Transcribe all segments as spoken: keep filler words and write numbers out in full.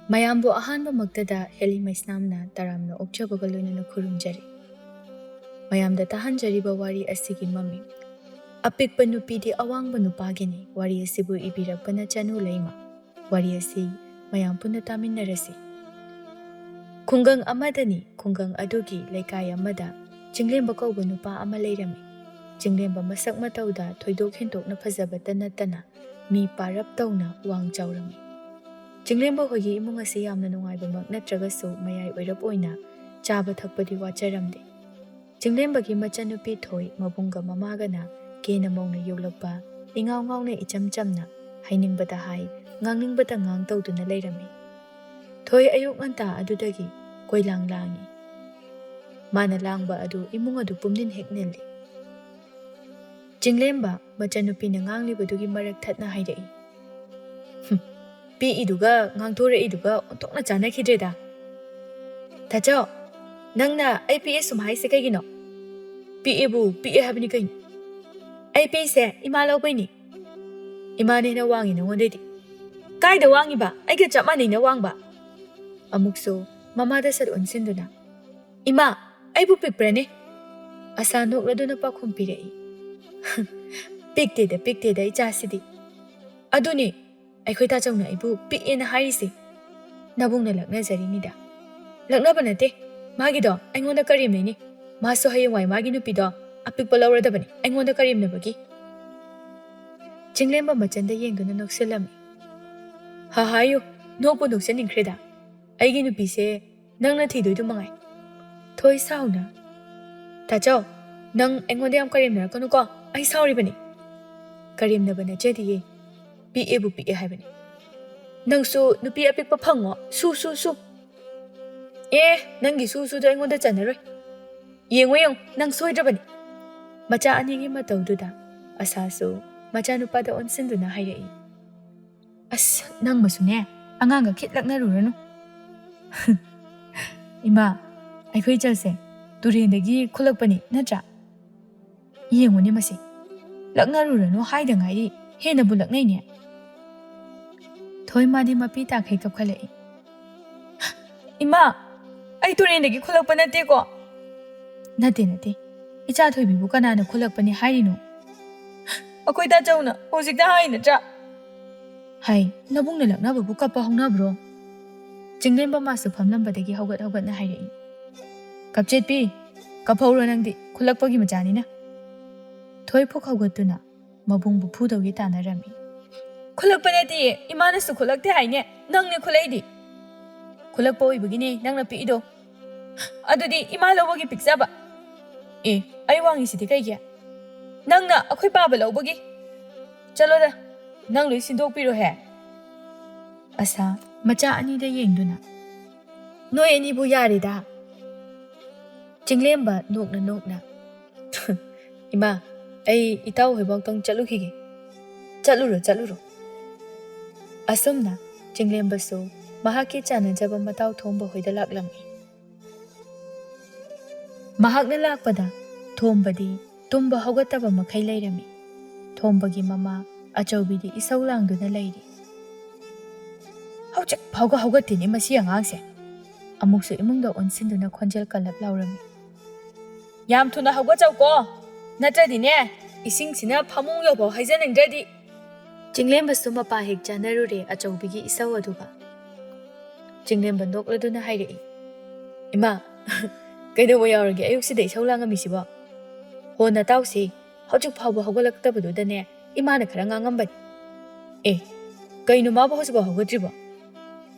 ꯃꯌꯥꯝꯕꯨ ꯑꯍꯥꯟꯕꯃꯛꯇꯗ ꯍꯦꯂꯤ ꯃꯩꯁꯅꯥꯝꯅ ꯇꯔꯥꯝꯅ ꯑꯣꯛꯆꯕꯒ ꯂꯣꯏꯅꯅ ꯈꯨꯔꯨꯝꯖꯔꯤ꯫ ꯃꯌꯥꯝꯗ ꯇꯥꯍꯟꯖꯔꯤꯕ ꯋꯥꯔꯤ ꯑꯁꯤꯒꯤ ꯃꯃꯤꯡ "ꯑꯄꯤꯛꯄ ꯅꯨꯄꯤꯗꯤ ꯑꯋꯥꯡꯕ ꯅꯨꯄꯥꯒꯤꯅꯤ" ꯋꯥꯔꯤ ꯑꯁꯤꯕꯨ ꯏꯕꯤꯔꯛꯄꯅ ꯆꯅꯨ ꯂꯩꯃ꯫ ꯋꯥꯔꯤ ꯑꯁꯤ ꯃꯌꯥꯝ ꯄꯨꯟꯅ ꯇꯥꯃꯤꯟꯅꯔꯁꯤ꯫ ꯈꯨꯡꯒꯪ ꯑꯃꯗꯅꯤ꯫ ꯈꯨꯡꯒꯪ ꯑꯗꯨꯒꯤ ꯂꯩꯀꯥꯏ ꯑꯃꯗ ꯆꯤꯡꯂꯦꯝꯕ ꯀꯧꯕ ꯅꯨꯄꯥ ꯑꯃ ꯂꯩꯔꯝꯃꯤ꯫ ꯆꯤꯡꯂꯦꯝꯕ ꯃꯁꯛ ꯃꯇꯧꯗ ꯊꯣꯏꯗꯣꯛ ꯍꯦꯟꯗꯣꯛꯅ ꯐꯖꯕꯇ ꯅꯠꯇꯅ ꯃꯤ ꯄꯥꯔꯞ ꯇꯧꯅ ꯋꯥꯡ ꯆꯥꯎꯔꯝꯃꯤ꯫ ꯆꯤꯡꯂꯦꯝꯕ ꯍꯣꯏꯒꯤ ꯏꯃꯨꯡ ꯑꯁꯤ ꯌꯥꯝꯅ ꯅꯨꯡꯉꯥꯏꯕꯃꯛ ꯅꯠꯇ꯭ꯔꯒꯁꯨ ꯃꯌꯥꯏ ꯑꯣꯏꯔꯞ ꯑꯣꯏꯅ ꯆꯥꯕ ꯊꯛꯄꯗꯤ ꯋꯥꯠꯆꯔꯝꯗꯦ꯫ ꯆꯤꯡꯂꯦꯝꯕꯒꯤ ꯃꯆꯟꯅꯨꯄꯤ ꯊꯣꯏ ꯃꯕꯨꯡꯒ ꯃꯃꯥꯒꯅ ꯀꯦꯅ ꯃꯧꯅ ꯌꯣꯛꯂꯛꯄ ꯏꯉꯥꯎ ꯉꯥꯎꯅ ꯏꯆꯝ ꯆꯝꯅ ꯍꯥꯏꯅꯤꯡꯕꯗ ꯍꯥꯏ, ꯉꯥꯡꯅꯤꯡꯕꯗ ꯉꯥꯡ ꯇꯧꯗꯨꯅ ꯂꯩꯔꯝꯃꯤ꯫ ꯊꯣꯏ ꯑꯌꯨꯛ ꯉꯟꯇꯥ ꯑꯗꯨꯗꯒꯤ ꯀꯣꯏꯂꯥꯡ ꯂꯥꯡꯏ꯫ ꯃꯥꯅ ꯂꯥꯡꯕ ꯑꯗꯨ ꯏꯃꯨꯡ ꯑꯗꯨ ꯄꯨꯝꯅꯤꯟ ꯍꯦꯛ ꯅꯤꯜꯂꯤ꯫ ꯆꯤꯡꯂꯦꯝꯕ ꯃꯆꯟꯅꯨꯄꯤꯅ ꯉꯥꯡꯂꯤꯕꯗꯨꯒꯤ ꯃꯔꯛ ꯊꯠꯅ ꯍꯥꯏꯔꯛꯏ, "ꯍꯨꯝ, ꯄꯤꯛꯏꯗꯨꯒ ꯉꯥꯡꯊꯣꯔꯛꯏꯗꯨꯒ ꯑꯣꯟꯊꯣꯛꯅ ꯆꯥꯟꯅꯈꯤꯗ꯭ꯔꯦꯗ꯫ ꯇꯥꯆꯧ, ꯅꯪꯅ ꯑꯩ ꯄꯤꯛꯑꯦ ꯁꯨꯝ ꯍꯥꯏꯁꯦ ꯀꯩꯒꯤꯅꯣ? ꯄꯤꯛꯑꯦꯕꯨ ꯄꯤꯛꯑꯦ ꯍꯥꯏꯕꯅꯤ ꯀꯩꯅꯣ꯫ ꯑꯩ ꯄꯤꯛꯏꯁꯦ ꯏꯃꯥ ꯂꯧꯕꯩꯅꯤ꯫ ꯏꯃꯥꯅ ꯍꯦꯟꯅ ꯋꯥꯡꯉꯤ ꯅꯉꯣꯟꯗꯩꯗꯤ꯫ ꯀꯥꯏꯗ ꯋꯥꯡꯉꯤꯕ? ꯑꯩꯒ ꯆꯞ ꯃꯥꯟꯅꯩꯅ ꯋꯥꯡꯕ꯫" ꯑꯃꯨꯛꯁꯨ ꯃꯃꯥꯗ ꯁꯠ ꯑꯣꯟꯁꯤꯟꯗꯨꯅ, "ꯏꯃꯥ, ꯑꯩꯕꯨ ꯄꯤꯛꯄ꯭ꯔꯅꯦ?" ꯑꯁꯥ ꯅꯣꯛꯂꯗꯨꯅ ꯄꯥꯎꯈꯨꯝ ꯄꯤꯔꯛꯏ, "ꯄꯤꯛꯇꯦꯗ, ꯄꯤꯛꯇꯦꯗ ꯏꯆꯥꯁꯤꯗꯤ꯫ ꯑꯗꯨꯅꯦ, ꯑꯩꯈꯣꯏ ꯇꯥꯆꯧꯅ ꯑꯩꯕꯨ ꯄꯤꯛꯑꯦꯅ ꯍꯥꯏꯔꯤꯁꯦ꯫ ꯅꯕꯨꯡꯅ ꯂꯛꯅꯖꯔꯤꯅꯤꯗ꯫" "ꯂꯛꯅꯕ ꯅꯠꯇꯦ, ꯃꯥꯒꯤꯗꯣ ꯑꯩꯉꯣꯟꯗ ꯀꯔꯦꯝꯅꯩꯅꯤ꯫ ꯃꯥꯁꯨ ꯍꯌꯦꯡꯋꯥꯏ ꯃꯥꯒꯤ ꯅꯨꯄꯤꯗꯣ ꯑꯄꯤꯛꯄ ꯂꯧꯔꯗꯕꯅꯤ ꯑꯩꯉꯣꯟꯗ ꯀꯔꯦꯝꯅꯕꯒꯤ꯫" ꯆꯤꯡꯂꯦꯝꯕ ꯃꯆꯟꯗ ꯌꯦꯡꯗꯨꯅ ꯅꯣꯛꯁꯤꯜꯂꯝꯃꯤ꯫ "ꯍꯥ ꯍꯥꯏꯌꯨ, ꯅꯣꯛꯄꯨ ꯅꯣꯛꯆꯅꯤꯡꯈ꯭ꯔꯦꯗ꯫ ꯑꯩꯒꯤ ꯅꯨꯄꯤꯁꯦ ꯅꯪꯅ ꯊꯤꯗꯣꯏꯗꯨ ꯃꯉꯥꯏ꯫" ꯊꯣꯏ ꯁꯥꯎꯅ, "ꯇꯥꯆꯧ, ꯅꯪ ꯑꯩꯉꯣꯟꯗ ꯌꯥꯝ ꯀꯔꯦꯝꯅꯔꯛꯀꯅꯨꯀꯣ, ꯑꯩ ꯁꯥꯎꯔꯤꯕꯅꯤ꯫" "ꯀꯔꯦꯝꯅꯕ ꯅꯠꯆꯗꯤꯌꯦ, ꯄꯤꯛꯑꯦꯕꯨ ꯄꯤꯛꯑꯦ ꯍꯥꯏꯕꯅꯤ꯫ ꯅꯪꯁꯨ ꯅꯨꯄꯤ ꯑꯄꯤꯛꯄ ꯐꯪꯉꯣ, ꯁꯨ ꯁꯨ ꯁꯨ꯫" "ꯑꯦ, ꯅꯪꯒꯤ ꯁꯨ ꯁꯨꯗꯣ ꯑꯩꯉꯣꯟꯗ ꯆꯟꯅꯔꯣꯏ꯫ ꯌꯦꯡꯉꯨ ꯌꯦꯡꯉꯨ, ꯅꯪ ꯁꯣꯏꯗ꯭ꯔꯕꯅꯤ꯫" ꯃꯆꯥ ꯑꯅꯤꯒꯤ ꯃꯇꯧꯗꯨꯗ ꯑꯁꯥꯁꯨ ꯃꯆꯥꯅꯨꯄꯥꯗ ꯑꯣꯟꯁꯤꯟꯗꯨꯅ ꯍꯥꯏꯔꯛꯏ, "ꯑꯁ, ꯅꯪꯃꯁꯨꯅꯦ, ꯑꯉꯥꯡꯒ ꯈꯤꯠ ꯂꯛꯅꯔꯨꯔꯅꯨ꯫" "ꯏꯃꯥ, ꯑꯩꯈꯣꯏ ꯏꯆꯜꯁꯦ ꯇꯨꯔꯦꯟꯗꯒꯤ ꯈꯨꯠꯂꯛꯄꯅꯤ ꯅꯠꯇ꯭ꯔꯥ? ꯌꯦꯡꯉꯨꯅꯦ ꯃꯁꯤ, ꯂꯛꯅꯔꯨꯔꯅꯨ ꯍꯥꯏꯗ ꯉꯥꯏꯔꯤ, ꯍꯦꯟꯅꯕꯨ ꯂꯛꯅꯩꯅꯦ꯫" ꯊꯣꯏ ꯃꯥꯗꯤ ꯃꯄꯤ ꯇꯥꯈꯩ ꯀꯞꯈꯠꯂꯛꯏ꯫ "ꯏꯃꯥ, ꯑꯩ ꯇꯨꯔꯦꯟꯗꯒꯤ ꯈꯨꯠꯂꯛꯄ ꯅꯠꯇꯦꯀꯣ?" "ꯅꯠꯇꯦ, ꯅꯠꯇꯦ꯫ ꯏꯆꯥ ꯊꯣꯏꯕꯤꯕꯨ ꯀꯅꯥꯅ ꯈꯨꯠꯂꯛꯄꯅꯤ ꯍꯥꯏꯔꯤꯅꯣ?" "ꯑꯩꯈꯣꯏ ꯇꯥꯆꯧꯅ ꯍꯧꯖꯤꯛꯇ ꯍꯥꯏ ꯅꯠꯇ꯭ꯔꯥ?" "ꯍꯥꯏ, ꯅꯕꯨꯡꯅ ꯂꯛꯅꯕꯕꯨ ꯀꯞꯄ ꯍꯧꯅꯕ꯭ꯔꯣ?" ꯆꯤꯡꯂꯦꯝꯕ ꯃꯥꯁꯨ ꯐꯝꯂꯝꯕꯗꯒꯤ ꯍꯧꯒꯠ ꯍꯧꯒꯠꯅ ꯍꯥꯏꯔꯛꯏ꯫ "ꯀꯞꯆꯦꯠꯄꯤ, ꯀꯞꯍꯧꯔꯣ ꯅꯪꯗꯤ, ꯈꯨꯠꯂꯛꯄꯒꯤ ꯃꯆꯥꯅꯤꯅ꯫" ꯊꯣꯏ ꯐꯨꯛ ꯍꯧꯒꯠꯇꯨꯅ ꯃꯕꯨꯡꯕꯨ ꯐꯨꯗꯧꯒꯤ ꯇꯥꯟꯅꯔꯝꯃꯤ꯫ "ꯈꯨꯠꯂꯛꯄ ꯅꯠꯇꯤꯌꯦ, ꯏꯃꯥꯅꯁꯨ ꯈꯨꯠꯂꯛꯇꯦ ꯍꯥꯏꯅꯦ, ꯅꯪꯅꯦ ꯈꯨꯠꯂꯛꯏꯗꯤ꯫ ꯈꯨꯠꯂꯛꯄ ꯑꯣꯏꯕꯒꯤꯅꯦ ꯅꯪꯅ ꯄꯤꯛꯏꯗꯣ꯫ ꯑꯗꯨꯗꯤ ꯏꯃꯥ ꯂꯧꯕꯒꯤ ꯄꯤꯛꯆꯕ꯫ ꯑꯦ, ꯑꯩ ꯋꯥꯡꯉꯤꯁꯤꯗꯤ ꯀꯩꯒꯤ? ꯅꯪꯅ ꯑꯩꯈꯣꯏ ꯄꯥꯕ ꯂꯧꯕꯒꯤ꯫ ꯆꯠꯂꯣꯗ, ꯅꯪ ꯂꯣꯏ ꯁꯤꯟꯗꯣꯛꯄꯤꯔꯣꯍꯦ꯫" ꯑꯁꯥ ꯃꯆꯥ ꯑꯅꯤꯗ ꯌꯦꯡꯗꯨꯅ, "ꯅꯣꯏ ꯑꯅꯤꯕꯨ ꯌꯥꯔꯦꯗ꯫" ꯆꯤꯡꯂꯦꯝꯕ ꯅꯣꯛꯅ ꯅꯣꯛꯅ, "ꯏꯃꯥ, ꯑꯩ ꯏꯇꯥꯎ ꯍꯣꯏꯕꯥꯎꯇꯪ ꯆꯠꯂꯨꯈꯤꯒꯦ꯫" "ꯆꯠꯂꯨꯔꯣ, ꯆꯠꯂꯨꯔꯣ꯫" ꯑꯁꯨꯝꯅ ꯆꯤꯡꯂꯦꯝꯕꯁꯨ ꯃꯍꯥꯛꯀꯤ ꯆꯥꯟꯅꯖꯕ ꯃꯇꯥꯎ ꯊꯣꯝꯕ ꯍꯣꯏꯗ ꯂꯥꯛꯂꯝꯃꯤ꯫ ꯃꯍꯥꯛꯅ ꯂꯥꯛꯄꯗ ꯊꯣꯝꯕꯗꯤ ꯇꯨꯝꯕ ꯍꯧꯒꯠꯇꯕ ꯃꯈꯩ ꯂꯩꯔꯝꯃꯤ꯫ ꯊꯣꯝꯕꯒꯤ ꯃꯃꯥ ꯑꯆꯧꯕꯤꯗꯤ ꯏꯁꯧ ꯂꯥꯡꯗꯨꯅ ꯂꯩꯔꯤ꯫ "ꯍꯧꯖꯤꯛ ꯐꯥꯎꯕ ꯍꯧꯒꯠꯇꯦꯅꯦ ꯃꯁꯤ ꯑꯉꯥꯡꯁꯦ꯫" ꯑꯃꯨꯛꯁꯨ ꯏꯃꯨꯡꯗ ꯑꯣꯟꯁꯤꯟꯗꯨꯅ ꯈꯣꯟꯖꯦꯜ ꯀꯜꯂꯞ ꯂꯥꯎꯔꯝꯃꯤ꯫ "ꯌꯥꯝ ꯊꯨꯅ ꯍꯧꯒꯠꯆꯧꯀꯣ, ꯅꯠꯇ꯭ꯔꯗꯤꯅꯦ, ꯏꯁꯤꯡꯁꯤꯅ ꯐꯃꯨꯡ ꯌꯧꯐꯥꯎ ꯍꯩꯖꯅꯤꯡꯗ꯭ꯔꯗꯤ꯫" ꯆꯤꯡꯂꯦꯝꯕꯁꯨ ꯃꯄꯥ ꯍꯦꯛ ꯆꯥꯅꯔꯨꯔꯦ ꯑꯆꯧꯕꯤꯒꯤ ꯏꯁꯧ ꯑꯗꯨꯒ꯫ ꯆꯤꯡꯂꯦꯝꯕ ꯅꯣꯛꯂꯗꯨꯅ ꯍꯥꯏꯔꯛꯏ, "ꯏꯃꯥ, ꯀꯩꯗꯧꯕ ꯌꯥꯎꯔꯒꯦ ꯑꯌꯨꯛꯁꯤꯗ ꯏꯁꯧ ꯂꯥꯡꯉꯝꯃꯤꯁꯤꯕꯣ? ꯍꯣ, ꯅꯇꯥꯎꯁꯤ ꯍꯧꯖꯤꯛ ꯐꯥꯎꯕ ꯍꯧꯒꯠꯂꯛꯇꯕꯗꯨꯗꯅꯦ ꯏꯃꯥꯅ ꯈꯔ ꯉꯥꯡꯉꯝꯕꯅꯤ꯫ ꯑꯦ, ꯀꯩꯅꯣ ꯃꯥꯕꯨ ꯍꯧꯖꯤꯛꯐꯥꯎ ꯍꯧꯒꯠꯇ꯭ꯔꯤꯕꯣ?"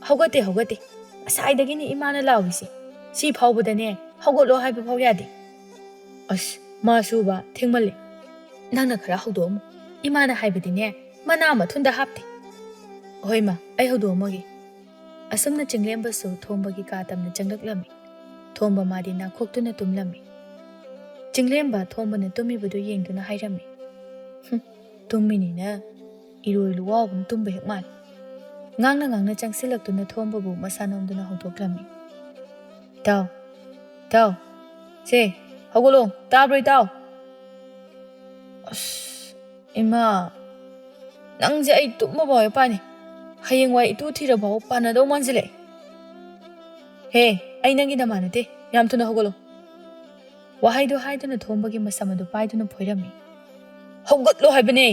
"ꯍꯧꯒꯠꯇꯦ, ꯍꯧꯒꯠꯇꯦ꯫ ꯉꯁꯥꯏꯗꯒꯤꯅꯤ ꯏꯃꯥꯅ ꯂꯥꯎꯔꯤꯁꯦ꯫ ꯁꯤ ꯐꯥꯎꯕꯗꯅꯦ ꯍꯧꯒꯠꯂꯣ ꯍꯥꯏꯕ ꯐꯥꯎ ꯌꯥꯗꯦ꯫" "ꯑꯁ, ꯃꯥꯁꯨꯕ ꯊꯦꯡꯃꯜꯂꯦ꯫ ꯅꯪꯅ ꯈꯔ ꯍꯧꯗꯣꯛꯑꯝꯃꯨ꯫ ꯏꯃꯥꯅ ꯍꯥꯏꯕꯗꯤꯅꯦ, ꯃꯅꯥ ꯃꯊꯨꯟꯗ ꯍꯥꯞꯇꯦ꯫" "ꯍꯣꯏ ꯃꯥ, ꯑꯩ ꯍꯧꯗꯣꯛꯑꯝꯃꯒꯦ꯫" ꯑꯁꯨꯝꯅ ꯆꯤꯡꯂꯦꯝꯕꯁꯨ ꯊꯣꯝꯕꯒꯤ ꯀꯥ ꯇꯝꯅ ꯆꯪꯂꯛꯂꯝꯃꯤ꯫ ꯊꯣꯝꯕ ꯃꯥꯗꯤ ꯅꯥꯈꯣꯛꯇꯨꯅ ꯇꯨꯝꯂꯝꯃꯤ꯫ ꯆꯤꯡꯂꯦꯝꯕ ꯊꯣꯝꯕꯅ ꯇꯨꯝꯃꯤꯕꯗꯨ ꯌꯦꯡꯗꯨꯅ ꯍꯥꯏꯔꯝꯃꯤ, "ꯍꯨꯝ, ꯇꯨꯝꯃꯤꯅꯤꯅ ꯏꯔꯣꯏ ꯂꯨꯋꯥꯎꯒꯨꯝ ꯇꯨꯝꯕ ꯍꯦꯛ ꯃꯥꯜꯂꯤ꯫" ꯉꯥꯡꯅ ꯉꯥꯡꯅ ꯆꯪꯁꯤꯜꯂꯛꯇꯨꯅ ꯊꯣꯝꯕꯕꯨ ꯃꯁꯥ ꯅꯣꯝꯗꯨꯅ ꯍꯧꯗꯣꯛꯂꯝꯃꯤ꯫ "ꯏꯇꯥꯎ, ꯏꯇꯥꯎ, ꯁꯦ, ꯍꯧꯒꯠꯂꯣ, ꯇꯥꯕ꯭ꯔꯣ ꯏꯇꯥꯎ?" "ꯑꯁ, ꯏꯃꯥ, ꯅꯪꯁꯦ ꯑꯩ ꯇꯨꯝꯕ ꯐꯥꯎ ꯍꯦꯛ ꯄꯥꯅꯤ꯫ ꯍꯌꯦꯡꯋꯥꯏ ꯏꯇꯨ ꯊꯤꯔꯐꯥꯎ ꯄꯥꯟꯅꯗꯧ ꯃꯥꯟꯁꯤꯜꯂꯛꯑꯦ꯫" "ꯍꯦ, ꯑꯩ ꯅꯪꯒꯤ ꯅꯃꯥꯟ ꯅꯠꯇꯦ꯫ ꯌꯥꯝ ꯊꯨꯅ ꯍꯧꯒꯠꯂꯣ!" ꯋꯥꯍꯩꯗꯨ ꯍꯥꯏꯗꯨꯅ ꯊꯣꯝꯕꯒꯤ ꯃꯁꯝ ꯑꯗꯨ ꯄꯥꯏꯗꯨꯅ ꯐꯣꯏꯔꯝꯃꯤ꯫ "ꯍꯧꯒꯠꯂꯣ ꯍꯥꯏꯕꯅꯦ!"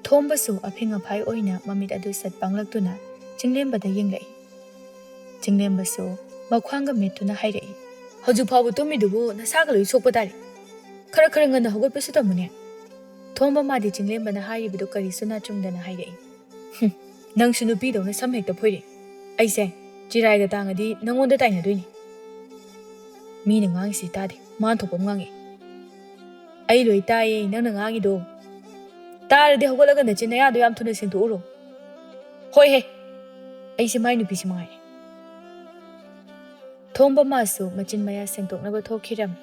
ꯊꯣꯝꯕꯁꯨ ꯑꯐꯤꯡ ꯑꯐꯥꯏ ꯑꯣꯏꯅ ꯃꯃꯤꯠ ꯑꯗꯨ ꯁꯠ ꯄꯥꯡꯂꯛꯇꯨꯅ ꯆꯤꯡꯂꯦꯝꯕꯗ ꯌꯦꯡꯂꯛꯏ꯫ ꯆꯤꯡꯂꯦꯝꯕꯁꯨ ꯃꯈ꯭ꯋꯥꯡꯒ ꯃꯦꯠꯇꯨꯅ ꯍꯥꯏꯔꯛꯏ, "ꯍꯧꯖꯤꯛ ꯐꯥꯎꯕ ꯇꯨꯝꯃꯤꯗꯨꯕꯨ ꯅꯁꯥꯒ ꯂꯣꯏ ꯁꯣꯛꯄ ꯇꯥꯔꯦ꯫ ꯈꯔ ꯈꯔ ꯉꯟꯅ ꯍꯧꯒꯠꯄꯁꯨ ꯇꯝꯃꯨꯅꯦ!" ꯊꯣꯝꯕ ꯃꯥꯗꯤ ꯆꯤꯡꯂꯦꯝꯕꯅ ꯍꯥꯏꯔꯤꯕꯗꯨ ꯀꯔꯤꯁꯨ ꯅꯥꯆꯨꯡꯗꯅ ꯍꯥꯏꯔꯛꯏ꯫ "ꯍꯨꯝ, ꯅꯪꯁꯨ ꯅꯨꯄꯤꯗꯧꯅ ꯁꯝ ꯍꯦꯛꯇ ꯐꯣꯏꯔꯦ꯫ ꯑꯩꯁꯦ ꯆꯤꯔꯥꯏꯒ ꯇꯥꯡꯉꯗꯤ ꯅꯪꯉꯣꯟꯗ ꯇꯥꯏꯅꯗꯣꯏꯅꯤ꯫ ꯃꯤꯅ ꯉꯥꯡꯉꯤꯁꯤ ꯇꯥꯗꯦ, ꯃꯥꯅ ꯊꯣꯛꯄ ꯑꯃ ꯉꯥꯡꯉꯤ꯫" "ꯑꯩ ꯂꯣꯏ ꯇꯥꯏꯌꯦ ꯅꯪꯅ ꯉꯥꯡꯉꯤꯗꯣ꯫ ꯇꯥꯔꯗꯤ ꯍꯧꯒꯠꯂꯒ ꯅꯆꯤꯟ ꯅꯌꯥꯗꯣ ꯌꯥꯝ ꯊꯨꯅ ꯁꯦꯡꯗꯣꯛꯎꯔꯣ꯫" "ꯍꯣꯏ ꯍꯦ, ꯑꯩꯁꯦ ꯃꯥꯏ ꯅꯨꯄꯤꯁꯤ ꯃꯉꯥꯏ꯫" ꯊꯣꯝꯕ ꯃꯥꯁꯨ ꯃꯆꯤꯟ ꯃꯌꯥ ꯁꯦꯡꯗꯣꯛꯅꯕ ꯊꯣꯛꯈꯤꯔꯝꯃꯤ꯫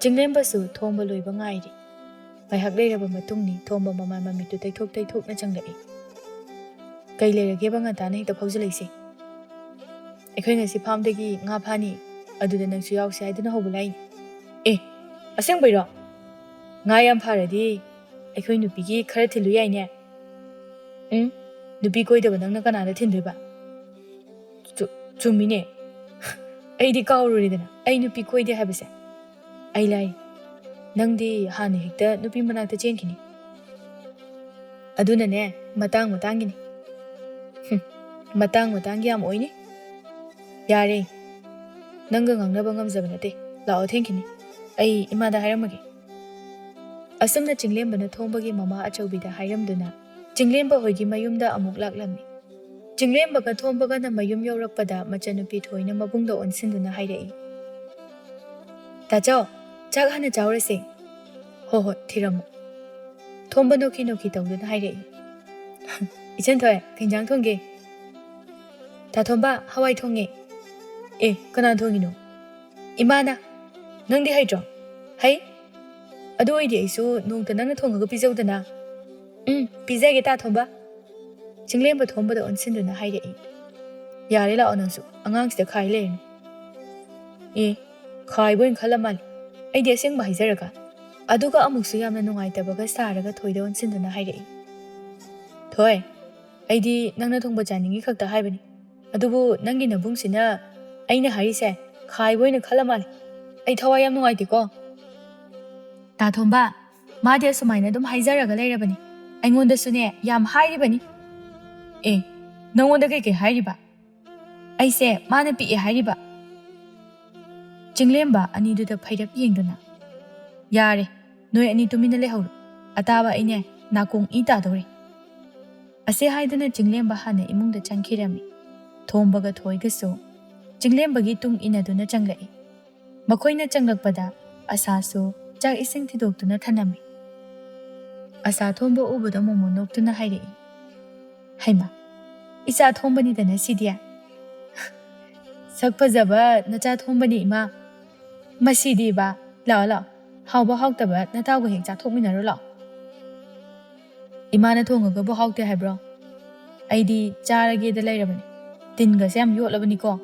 ꯆꯤꯡꯂꯦꯝꯕꯁꯨ ꯊꯣꯝꯕ ꯂꯣꯏꯕ ꯉꯥꯏꯔꯤ꯫ ꯉꯥꯏꯍꯥꯛ ꯂꯩꯔꯕ ꯃꯇꯨꯡꯅꯤ ꯊꯣꯝꯕ ꯃꯃꯥꯏ ꯃꯃꯤꯠꯇꯨ ꯇꯩꯊꯣꯛ ꯇꯩꯊꯣꯛꯅ ꯆꯪꯂꯛꯏ꯫ "ꯀꯩ ꯂꯩꯔꯒꯦꯕ ꯉꯟꯇꯥꯅ ꯍꯦꯛꯇ ꯐꯥꯎꯖꯤꯜꯂꯛꯏꯁꯦ?" "ꯑꯩꯈꯣꯏ ꯉꯁꯤ ꯐꯥꯝꯗꯒꯤ ꯉꯥ ꯐꯥꯅꯤ, ꯑꯗꯨꯗ ꯅꯪꯁꯨ ꯌꯥꯎꯁꯦ ꯍꯥꯏꯗꯨꯅ ꯍꯧꯕ ꯂꯥꯛꯏꯅꯤ꯫" "ꯑꯦ, ꯑꯁꯦꯡꯕꯩꯔꯣ? ꯉꯥ ꯌꯥꯝ ꯐꯥꯔꯗꯤ ꯑꯩꯈꯣꯏ ꯅꯨꯄꯤꯒꯤ ꯈꯔ ꯊꯤꯜꯂꯨ ꯌꯥꯏꯅꯦ?" "ꯎꯝ, ꯅꯨꯄꯤ ꯀꯣꯏꯗꯕ ꯅꯪꯅ ꯀꯅꯥꯗ ꯊꯤꯟꯗꯣꯏꯕ?" ꯆꯨ-, ꯆꯨꯝꯃꯤꯅꯦ꯫ ꯑꯩꯗꯤ ꯀꯥꯎꯔꯨꯔꯦꯗꯅ, ꯑꯩ ꯅꯨꯄꯤ ꯀꯣꯏꯗꯦ ꯍꯥꯏꯕꯁꯦ꯫ ꯑꯩ ꯂꯥꯏ, ꯅꯪꯗꯤ ꯍꯥꯟꯅ ꯍꯦꯛꯇ ꯅꯨꯄꯤ ꯃꯅꯥꯛꯇ ꯆꯦꯟꯈꯤꯅꯤ꯫ ꯑꯗꯨꯅꯅꯦ, ꯃꯇꯥꯡ ꯃꯇꯥꯡꯒꯤꯅꯤ꯫ ꯍꯨꯝ, ꯃꯇꯥꯡ ꯃꯇꯥꯡꯒꯤ ꯌꯥꯝ ꯑꯣꯏꯅꯤ꯫ ꯌꯥꯔꯦ, ꯅꯪꯒ ꯉꯥꯡꯅꯕ ꯉꯝꯖꯕ ꯅꯠꯇꯦ꯫ ꯂꯥꯛꯑꯣ, ꯊꯦꯡꯈꯤꯅꯤ꯫ ꯑꯩ ꯏꯃꯥꯗ ꯍꯥꯏꯔꯝꯃꯒꯦ꯫ ꯑꯁꯨꯝꯅ ꯆꯤꯡꯂꯦꯝꯕꯅ ꯊꯣꯝꯕꯒꯤ ꯃꯃꯥ ꯑꯆꯧꯕꯤꯗ ꯍꯥꯏꯔꯝꯗꯨꯅ ꯆꯤꯡꯂꯦꯝꯕ ꯍꯣꯏꯒꯤ ꯃꯌꯨꯝꯗ ꯑꯃꯨꯛ ꯂꯥꯛꯂꯝꯃꯤ꯫ ꯆꯤꯡꯂꯦꯝꯕꯒ ꯊꯣꯝꯕꯒꯅ ꯃꯌꯨꯝ ꯌꯧꯔꯛꯄꯗ ꯃꯆꯟꯅꯨꯄꯤ ꯊꯣꯏꯅ ꯃꯕꯨꯡꯗ ꯑꯣꯟꯁꯤꯟꯗꯨꯅ ꯍꯥꯏꯔꯛꯏ, "ꯇꯥꯆꯧ, ꯆꯥꯛ ꯍꯥꯟꯅ ꯆꯥꯎꯔꯁꯦ꯫" "ꯍꯣ ꯍꯣꯏ, ꯊꯤꯔꯝꯃꯣ꯫" ꯊꯣꯝꯕ ꯅꯣꯛꯈꯤ ꯅꯣꯛꯈꯤ ꯇꯧꯗꯨꯅ ꯍꯥꯏꯔꯛꯏ꯫ "ꯏꯆꯟ ꯊꯣꯏ, ꯀꯩ ꯏꯟꯖꯥꯡ ꯊꯣꯡꯒꯦ?" "ꯇꯥ ꯊꯣꯝꯕ, ꯍꯋꯥꯏ ꯊꯣꯡꯉꯦ꯫" "ꯑꯦ, ꯀꯅꯥ ꯊꯣꯡꯉꯤꯅꯣ?" "ꯏꯃꯥꯅ꯫" "ꯅꯪꯗꯤ ꯍꯩꯇ꯭ꯔꯣ?" "ꯍꯩ꯫" "ꯑꯗꯨ ꯑꯣꯏꯗꯤ ꯑꯩꯁꯨ ꯅꯣꯡꯇ ꯅꯪꯅ ꯊꯣꯡꯉꯒ ꯄꯤꯖꯧꯗꯅ꯫" "ꯎꯝ, ꯄꯤꯖꯒꯦ, ꯇꯥ ꯊꯣꯝꯕ꯫" ꯆꯤꯡꯂꯦꯝꯕ ꯊꯣꯝꯕꯗ ꯑꯣꯟꯁꯤꯟꯗꯨꯅ ꯍꯥꯏꯔꯛꯏ꯫ "ꯌꯥꯔꯦ, ꯂꯥꯛꯑꯣ ꯅꯪꯁꯨ, ꯑꯉꯥꯡꯁꯤꯗ ꯈꯥꯏ ꯂꯩꯔꯅꯨ꯫" "ꯑꯦ, ꯈꯥꯏꯕ ꯑꯣꯏꯅ ꯈꯜꯂ ꯃꯥꯜꯂꯦ꯫ ꯑꯩꯗꯤ ꯑꯁꯦꯡꯕ ꯍꯥꯏꯖꯔꯒ꯫" ꯑꯗꯨꯒ ꯑꯃꯨꯛꯁꯨ ꯌꯥꯝꯅ ꯅꯨꯡꯉꯥꯏꯇꯕꯒ ꯁꯥꯔꯒ ꯊꯣꯏꯗ ꯑꯣꯟꯁꯤꯟꯗꯨꯅ ꯍꯥꯏꯔꯛꯏ, "ꯊꯣꯏ, ꯑꯩꯗꯤ ꯅꯪꯅ ꯊꯣꯡꯕ ꯆꯥꯅꯤꯡꯉꯤ ꯈꯛꯇ ꯍꯥꯏꯕꯅꯤ꯫ ꯑꯗꯨꯕꯨ ꯅꯪꯒꯤ ꯅꯕꯨꯡꯁꯤꯅ ꯑꯩꯅ ꯍꯥꯏꯔꯤꯁꯦ ꯈꯥꯏꯕ ꯑꯣꯏꯅ ꯈꯜꯂ ꯃꯥꯜꯂꯦ꯫ ꯑꯩ ꯊꯋꯥꯏ ꯌꯥꯝ ꯅꯨꯡꯉꯥꯏꯇꯦꯀꯣ꯫ ꯇꯥ ꯊꯣꯝꯕ, ꯃꯥꯗꯤ ꯑꯁꯨꯃꯥꯏꯅ ꯑꯗꯨꯝ ꯍꯥꯏꯖꯔꯒ ꯂꯩꯔꯕꯅꯤ꯫ ꯑꯩꯉꯣꯟꯗꯁꯨꯅꯦ ꯌꯥꯝ ꯍꯥꯏꯔꯤꯕꯅꯤ꯫ ꯑꯦ, ꯅꯪꯉꯣꯟꯗ ꯀꯩꯀꯩ ꯍꯥꯏꯔꯤꯕ? ꯑꯩꯁꯦ ꯃꯥꯅ ꯄꯤꯛꯑꯦ ꯍꯥꯏꯔꯤꯕ? ꯆꯤꯡꯂꯦꯝꯕ ꯑꯅꯤꯗꯨꯗ ꯐꯩꯔꯞ ꯌꯦꯡꯗꯨꯅ, "ꯌꯥꯔꯦ, ꯅꯣꯏ ꯑꯅꯤ ꯇꯨꯃꯤꯟꯅ ꯂꯩꯍꯧꯔꯣ꯫ ꯑꯇꯥꯕ ꯑꯩꯅꯦ ꯅꯥꯀꯣꯡ ꯏ ꯇꯥꯗꯧꯔꯦ"꯫ ꯑꯁꯤ ꯍꯥꯏꯗꯨꯅ ꯆꯤꯡꯂꯦꯝꯕ ꯍꯥꯟꯅ ꯏꯃꯨꯡꯗ ꯆꯪꯈꯤꯔꯝꯃꯤ꯫ ꯊꯣꯝꯕꯒ ꯊꯣꯏꯒꯁꯨ ꯆꯤꯡꯂꯦꯝꯕꯒꯤ ꯇꯨꯡ ꯏꯟꯅꯗꯨꯅ ꯆꯪꯂꯛꯏ꯫ ꯃꯈꯣꯏꯅ ꯆꯪꯂꯛꯄꯗ ꯑꯁꯥꯁꯨ ꯆꯥꯛ ꯏꯁꯤꯡ ꯊꯤꯗꯣꯛꯇꯨꯅ ꯊꯅꯝꯃꯤ꯫ ꯑꯁꯥ ꯊꯣꯝꯕ ꯎꯕꯗ ꯃꯣꯃꯣ ꯅꯣꯛꯇꯨꯅ ꯍꯥꯏꯔꯛꯏ, "ꯍꯩꯃꯥ, ꯏꯆꯥ ꯊꯣꯝꯕꯅꯤꯗꯅ ꯁꯤꯗꯤ꯫ ꯁꯛ ꯐꯖꯕ ꯅꯆꯥ ꯊꯣꯝꯕꯅꯤ ꯏꯃꯥ꯫ ꯃꯁꯤꯗꯤ ꯏꯕꯥ, ꯂꯥꯛꯑꯣ ꯂꯥꯛꯑꯣ, ꯍꯥꯎꯕ ꯍꯥꯎꯇꯕ ꯅꯇꯥꯎꯒ ꯍꯦꯛ ꯆꯥꯊꯣꯛꯃꯤꯟꯅꯔꯨ ꯂꯥꯛꯑꯣ꯫ ꯏꯃꯥꯅ ꯊꯣꯡꯉꯒꯕꯨ ꯍꯥꯎꯇꯦ ꯍꯥꯏꯕ꯭ꯔꯣ? ꯑꯩꯗꯤ ꯆꯥꯔꯒꯦꯗ ꯂꯩꯔꯕꯅꯤ, ꯇꯤꯟꯒꯁꯦ ꯌꯥꯝ ꯌꯣꯠꯂꯕꯅꯤꯀꯣ"꯫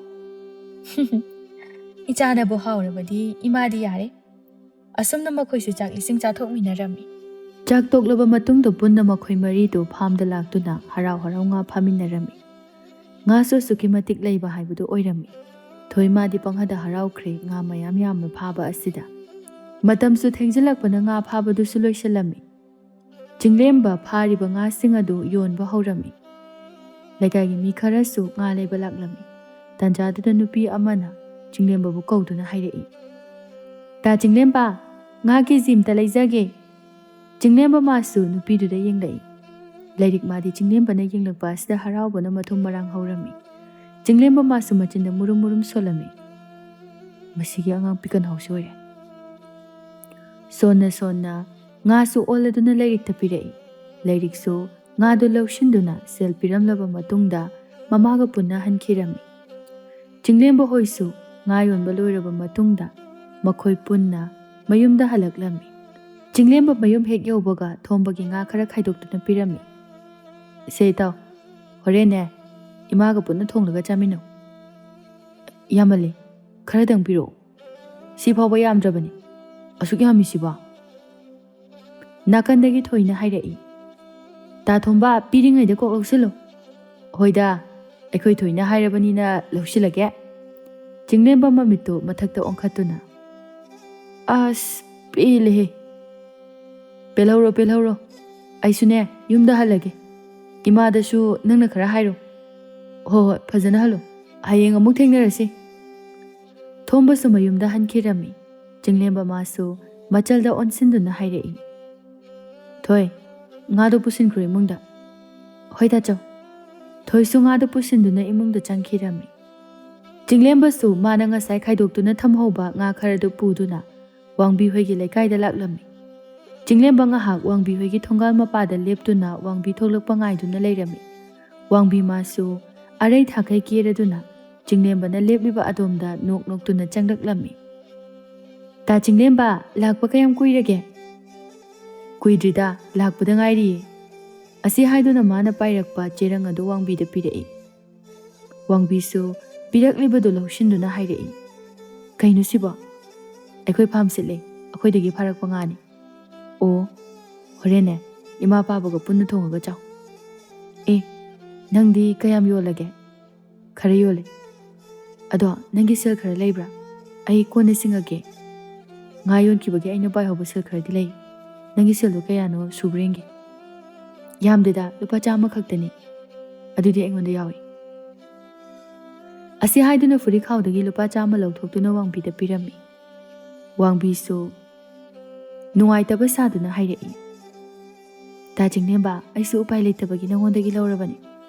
ꯏꯆꯥꯅꯕꯨ ꯍꯥꯎꯔꯕꯗꯤ ꯏꯃꯥꯗꯤ ꯌꯥꯔꯦ꯫ ꯑꯁꯨꯝꯅ ꯃꯈꯣꯏꯁꯨ ꯆꯥꯛ ꯏꯁꯤꯡ ꯆꯥꯊꯣꯛꯃꯤꯟꯅꯔꯝꯃꯤ꯫ ꯆꯥꯛ ꯇꯣꯛꯂꯕ ꯃꯇꯨꯡꯗ ꯄꯨꯟꯅ ꯃꯈꯣꯏ ꯃꯔꯤꯗꯨ ꯐꯥꯝꯗ ꯂꯥꯛꯇꯨꯅ ꯍꯔꯥꯎ ꯍꯔꯥꯎ ꯉꯥ ꯐꯥꯃꯤꯟꯅꯔꯝꯃꯤ꯫ ꯉꯥꯁꯨ ꯑꯁꯨꯛꯀꯤ ꯃꯇꯤꯛ ꯂꯩꯕ ꯍꯥꯏꯕꯗꯨ ꯑꯣꯏꯔꯝꯃꯤ꯫ ꯊꯣꯏꯃꯥꯗꯤ ꯄꯪꯍꯗ ꯍꯔꯥꯎꯈ꯭ꯔꯦ ꯉꯥ ꯃꯌꯥꯝ ꯌꯥꯝꯅ ꯐꯥꯕ ꯑꯁꯤꯗ꯫ ꯃꯇꯝꯁꯨ ꯊꯦꯡꯖꯤꯜꯂꯛꯄꯅ ꯉꯥ ꯐꯥꯕꯗꯨꯁꯨ ꯂꯣꯏꯁꯤꯜꯂꯝꯃꯤ꯫ ꯆꯤꯡꯂꯦꯝꯕ ꯐꯥꯔꯤꯕ ꯉꯥꯁꯤꯡ ꯑꯗꯨ ꯌꯣꯟꯕ ꯍꯧꯔꯝꯃꯤ꯫ ꯂꯩꯀꯥꯏꯒꯤ ꯃꯤ ꯈꯔꯁꯨ ꯉꯥ ꯂꯩꯕ ꯂꯥꯛꯂꯝꯃꯤ꯫ ꯇꯥꯟꯖꯥꯗꯨꯗ ꯅꯨꯄꯤ ꯑꯃꯅ ꯆꯤꯡꯂꯦꯝꯕꯕꯨ ꯀꯧꯗꯨꯅ ꯍꯥꯏꯔꯛꯏ, "ꯇꯥ ꯆꯤꯡꯂꯦꯝꯕ, ꯉꯥ ꯀꯦꯖꯤ ꯑꯃꯇ ꯂꯩꯖꯒꯦ"꯫ ꯆꯤꯡꯂꯦꯝꯕ ꯃꯥꯁꯨ ꯅꯨꯄꯤꯗꯨꯗ ꯌꯦꯡꯂꯛꯏ꯫ ꯂꯥꯏꯔꯤꯛ ꯃꯥꯗꯤ ꯆꯤꯡꯂꯦꯝꯕꯅ ꯌꯦꯡꯂꯛꯄ ꯑꯁꯤꯗ ꯍꯔꯥꯎꯕꯅ ꯃꯊꯨꯝ ꯃꯔꯥꯡ ꯍꯧꯔꯝꯃꯤ꯫ ꯆꯤꯡꯂꯦꯝꯕ ꯃꯥꯁꯨ ꯃꯆꯤꯟꯗ ꯃꯨꯔꯨꯝ ꯃꯨꯔꯨꯝ ꯁꯣꯜꯂꯝꯃꯤ꯫ "ꯃꯁꯤꯒꯤ ꯑꯉꯥꯡ ꯄꯤꯀꯟꯍꯧꯁꯨ ꯑꯣꯏꯔꯦ"꯫ ꯁꯣꯟꯅ ꯁꯣꯟꯅ ꯉꯥꯁꯨ ꯑꯣꯜꯂꯗꯨꯅ ꯂꯥꯏꯔꯤꯛꯇ ꯄꯤꯔꯛꯏ꯫ ꯂꯥꯏꯔꯤꯛꯁꯨ ꯉꯥꯗꯨ ꯂꯧꯁꯤꯟꯗꯨꯅ ꯁꯦꯜ ꯄꯤꯔꯝꯂꯕ ꯃꯇꯨꯡꯗ ꯃꯃꯥꯒ ꯄꯨꯟꯅ ꯍꯟꯈꯤꯔꯝꯃꯤ꯫ ꯆꯤꯡꯂꯦꯝꯕ ꯍꯣꯏꯁꯨ ꯉꯥ ꯌꯣꯟꯕ ꯂꯣꯏꯔꯕ ꯃꯇꯨꯡꯗ ꯃꯈꯣꯏ ꯄꯨꯟꯅ ꯃꯌꯨꯝꯗ ꯍꯜꯂꯛꯂꯝꯃꯤ꯫ ꯆꯤꯡꯂꯦꯝꯕ ꯃꯌꯨꯝ ꯍꯦꯛ ꯌꯧꯕꯒ ꯊꯣꯝꯕꯒꯤ ꯉꯥ ꯈꯔ ꯈꯥꯏꯗꯣꯛꯇꯨꯅ ꯄꯤꯔꯝꯃꯤ꯫ "ꯁꯦ ꯏꯇꯥꯎ, ꯍꯣꯔꯦꯟꯅꯦ ꯏꯃꯥꯒ ꯄꯨꯟꯅ ꯊꯣꯡꯂꯒ ꯆꯥꯃꯤꯟꯅꯧ"꯫ "ꯌꯥꯝꯃꯜꯂꯦ, ꯈꯔꯗꯪ ꯄꯤꯔꯛꯑꯣ"꯫ "ꯁꯤ ꯐꯥꯎꯕ ꯌꯥꯝꯗ꯭ꯔꯕꯅꯤ, ꯑꯁꯨꯛ ꯌꯥꯝꯃꯤꯁꯤꯕꯣ"꯫ ꯅꯥꯀꯟꯗꯒꯤ ꯊꯣꯏꯅ ꯍꯥꯏꯔꯛꯏ, "ꯇꯥ ꯊꯣꯝꯕ, ꯄꯤꯔꯤꯉꯩꯗ ꯀꯣꯛ ꯂꯧꯁꯤꯜꯂꯨ"꯫ "ꯍꯣꯏꯗ, ꯑꯩꯈꯣꯏ ꯊꯣꯏꯅ ꯍꯥꯏꯔꯕꯅꯤꯅ ꯂꯧꯁꯤꯜꯂꯒꯦ꯫ ꯆꯤꯡꯂꯦꯝꯕ ꯃꯃꯤꯠꯇꯨ ꯃꯊꯛꯇ ꯑꯣꯟꯈꯠꯇꯨꯅ, "ꯑꯁ, ꯄꯦꯜꯂꯦꯍꯦ꯫ ꯄꯦꯜꯍꯧꯔꯣ, ꯄꯦꯜꯍꯧꯔꯣ꯫ ꯑꯩꯁꯨꯅꯦ, ꯌꯨꯝꯗ ꯍꯜꯂꯒꯦ꯫ ꯏꯃꯥꯗꯁꯨ ꯅꯪꯅ ꯈꯔ ꯍꯥꯏꯔꯣ꯫ ꯍꯣꯏ, ꯍꯣꯏ, ꯐꯖꯅ ꯍꯜꯂꯣ꯫ ꯍꯌꯦꯡ ꯑꯃꯨꯛ ꯊꯦꯡꯅꯔꯁꯤ꯫" ꯊꯣꯝꯕꯁꯨ ꯃꯌꯨꯝꯗ ꯍꯟꯈꯤꯔꯝꯃꯤ꯫ ꯆꯤꯡꯂꯦꯝꯕ ꯃꯥꯁꯨ ꯃꯆꯜꯗ ꯑꯣꯟꯁꯤꯟꯗꯨꯅ ꯍꯥꯏꯔꯛꯏ, "ꯊꯣꯏ, ꯉꯥꯗꯣ ꯄꯨꯁꯤꯟꯈ꯭ꯔꯣ ꯏꯃꯨꯡꯗ꯫" "ꯍꯣꯏ, ꯇꯥꯆꯧ꯫" ꯊꯣꯏꯁꯨ ꯉꯥꯗꯣ ꯄꯨꯁꯤꯟꯗꯨꯅ ꯏꯃꯨꯡꯗ ꯆꯪꯈꯤꯔꯝꯃꯤ꯫ ꯆꯤꯡꯂꯦꯝꯕꯁꯨ ꯃꯥꯅ ꯉꯁꯥꯏ ꯈꯥꯏꯗꯣꯛꯇꯨꯅ ꯊꯝꯍꯧꯕ ꯉꯥ ꯈꯔꯗꯨ ꯄꯨꯗꯨꯅ ꯋꯥꯡꯕꯤ ꯍꯣꯏꯒꯤ ꯂꯩꯀꯥꯏꯗ ꯂꯥꯛꯂꯝꯃꯤ꯫ ꯆꯤꯡꯂꯦꯝꯕ ꯉꯥꯏꯍꯥꯛ ꯋꯥꯡꯕꯤ ꯍꯣꯏꯒꯤ ꯊꯣꯡꯒꯥꯜ ꯃꯄꯥꯗ ꯂꯦꯞꯇꯨꯅ ꯋꯥꯡꯕꯤ ꯊꯣꯛꯂꯛꯄ ꯉꯥꯏꯗꯨꯅ ꯂꯩꯔꯝꯃꯤ꯫ ꯋꯥꯡꯕꯤ ꯃꯥꯁꯨ ꯑꯔꯩ ꯊꯥꯈꯩ ꯀꯦꯔꯗꯨꯅ ꯆꯤꯡꯂꯦꯝꯕꯅ ꯂꯦꯞꯂꯤꯕ ꯑꯗꯣꯝꯗ ꯅꯣꯛ ꯅꯣꯛꯇꯨꯅ ꯆꯪꯂꯛꯂꯝꯃꯤ꯫ "ꯇꯥ ꯆꯤꯡꯂꯦꯝꯕ, ꯂꯥꯛꯄ ꯀꯌꯥꯝ ꯀꯨꯏꯔꯒꯦ?" "ꯀꯨꯏꯗ꯭ꯔꯤꯗ, ꯂꯥꯛꯄꯗ ꯉꯥꯏꯔꯤꯌꯦ꯫" ꯑꯁꯤ ꯍꯥꯏꯗꯨꯅ ꯃꯥꯅ ꯄꯥꯏꯔꯛꯄ ꯆꯦꯔꯪ ꯑꯗꯨ ꯋꯥꯡꯕꯤꯗ ꯄꯤꯔꯛꯏ꯫ ꯋꯥꯡꯕꯤꯁꯨ ꯄꯤꯔꯛꯂꯤꯕꯗꯨ ꯂꯧꯁꯤꯟꯗꯨꯅ ꯍꯥꯏꯔꯛꯏ, "ꯀꯩꯅꯣ ꯁꯤꯕꯣ?" "ꯑꯩꯈꯣꯏ ꯐꯥꯝ ꯁꯤꯠꯂꯦ, ꯑꯩꯈꯣꯏꯗꯒꯤ ꯐꯥꯔꯛꯄ ꯉꯥꯅꯤ꯫" "ꯑꯣ, ꯍꯣꯔꯦꯟꯅꯦ ꯏꯃꯥ ꯄꯥꯕꯒ ꯄꯨꯟꯅ ꯊꯣꯡꯉꯒ ꯆꯥꯎ꯫" "ꯑꯦ, ꯅꯪꯗꯤ ꯀꯌꯥꯝ ꯌꯣꯜꯂꯒꯦ?" "ꯈꯔ ꯌꯣꯜꯂꯦ꯫ ꯑꯗꯣ ꯅꯪꯒꯤ ꯁꯦꯜ ꯈꯔ ꯂꯩꯕ꯭ꯔꯥ? ꯑꯩ ꯀꯣꯟꯅ ꯁꯤꯡꯉꯛꯀꯦ꯫ ꯉꯥ ꯌꯣꯟꯈꯤꯕꯒꯤ ꯑꯩꯅ ꯄꯥꯏꯍꯧꯕ ꯁꯦꯜ ꯈꯔꯗꯤ ꯂꯩ꯫ ꯅꯪꯒꯤ ꯁꯦꯜꯗꯣ ꯀꯌꯥꯅꯣ ꯁꯨꯕ꯭ꯔꯥ ꯌꯦꯡꯒꯦ꯫" "ꯌꯥꯝꯗꯦꯗ, ꯂꯨꯄꯥ ꯆꯥꯝꯃ ꯈꯛꯇꯅꯤ꯫ ꯑꯗꯨꯗꯤ ꯑꯩꯉꯣꯟꯗ ꯌꯥꯎꯏ꯫" ꯑꯁꯤ ꯍꯥꯏꯗꯨꯅ ꯐꯨꯔꯤꯠꯈꯥꯎꯗꯒꯤ ꯂꯨꯄꯥ ꯆꯥꯝꯃ ꯂꯧꯊꯣꯛꯇꯨꯅ ꯋꯥꯡꯕꯤꯗ ꯄꯤꯔꯝꯃꯤ꯫ ꯋꯥꯡꯕꯤꯁꯨ ꯅꯨꯡꯉꯥꯏꯇꯕ ꯁꯥꯗꯨꯅ ꯍꯥꯏꯔꯛꯏ, "ꯇꯥ ꯆꯤꯡꯂꯦꯝꯕ, ꯑꯩꯁꯨ ꯎꯄꯥꯏ ꯂꯩꯇꯕꯒꯤ ꯅꯉꯣꯟꯗꯒꯤ ꯂꯧꯔꯕꯅꯤ꯫